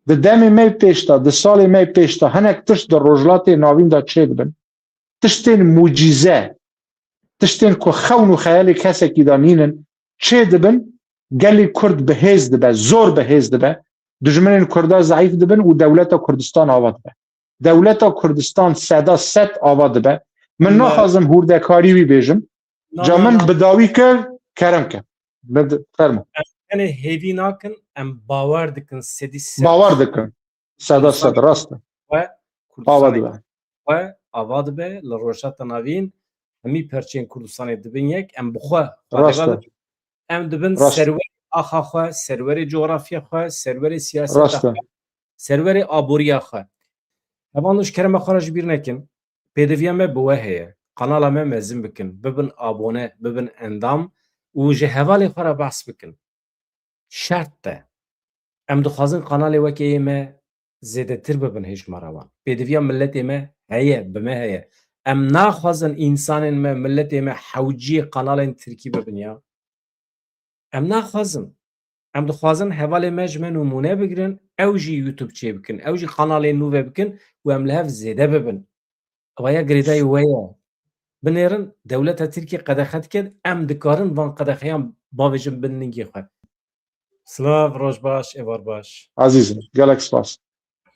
Di demê me pêş de, di salê me pêş de hinek tişt di Rojhilatê Navîn de çêdibin. Tiştên mucîze, tiştên ku xewn û xeyalê kesekî de nînin, çêdibin, gelê Kurd bi hêz dibe, zor bi hêz dibe, dijminên Kurda zeîf dibin û dewleta Kurdistan ava dibe. Dewleta Kurdistan seda sed ava dibe. Min naxwazim hûrdekarî wî bêjim. Ca min bi dawî kir, kerem ke. Min di-, fermo. Em tenê hêvî nakin, em bawer dikin sedî sed. Bawer dikin. Seda sed, rast e. Ava dibe. Xwe ava dibe li Rojhilata Navîn, hemî perçeyên Kurdistanê dibin yek, em bi xwe, xwe rast e. Em dibin serwerê axa xwe, serwerê cografya xwe, serwerê siyaseta xwe, serwerê aboriya xwe. Hevalno ji kerema xwe re ji bîr nekin, pêdiviya me bi we heye. Kanala me mezin bikin, bibin abone, bibin endam û ji hevalê xwe re behs bikin. Şert e. Em dixwazin kanalê wekê yê me zêdetir bibin hêjmara wan. Pêdiviya miletê me heye, bi me heye. Em naxwazin însanên me, miletê me hewciyê kanalên tirkî bibin ya. Em naxwazin. Em dixwazin hevalê me ji me nimûne bigirin, ew jî YouTube çêbikin, ew jî kanalên nû vebikin û em li hev zêde bibin. Ewa ya girêdayî we ye. Binêrin, dewleta Tirkiyê qedexe dike, em dikarin van qedexeyan bavêjin bin ningê xwe. Silav, roj baş, êvar baş. Ezîzim, gelek spas.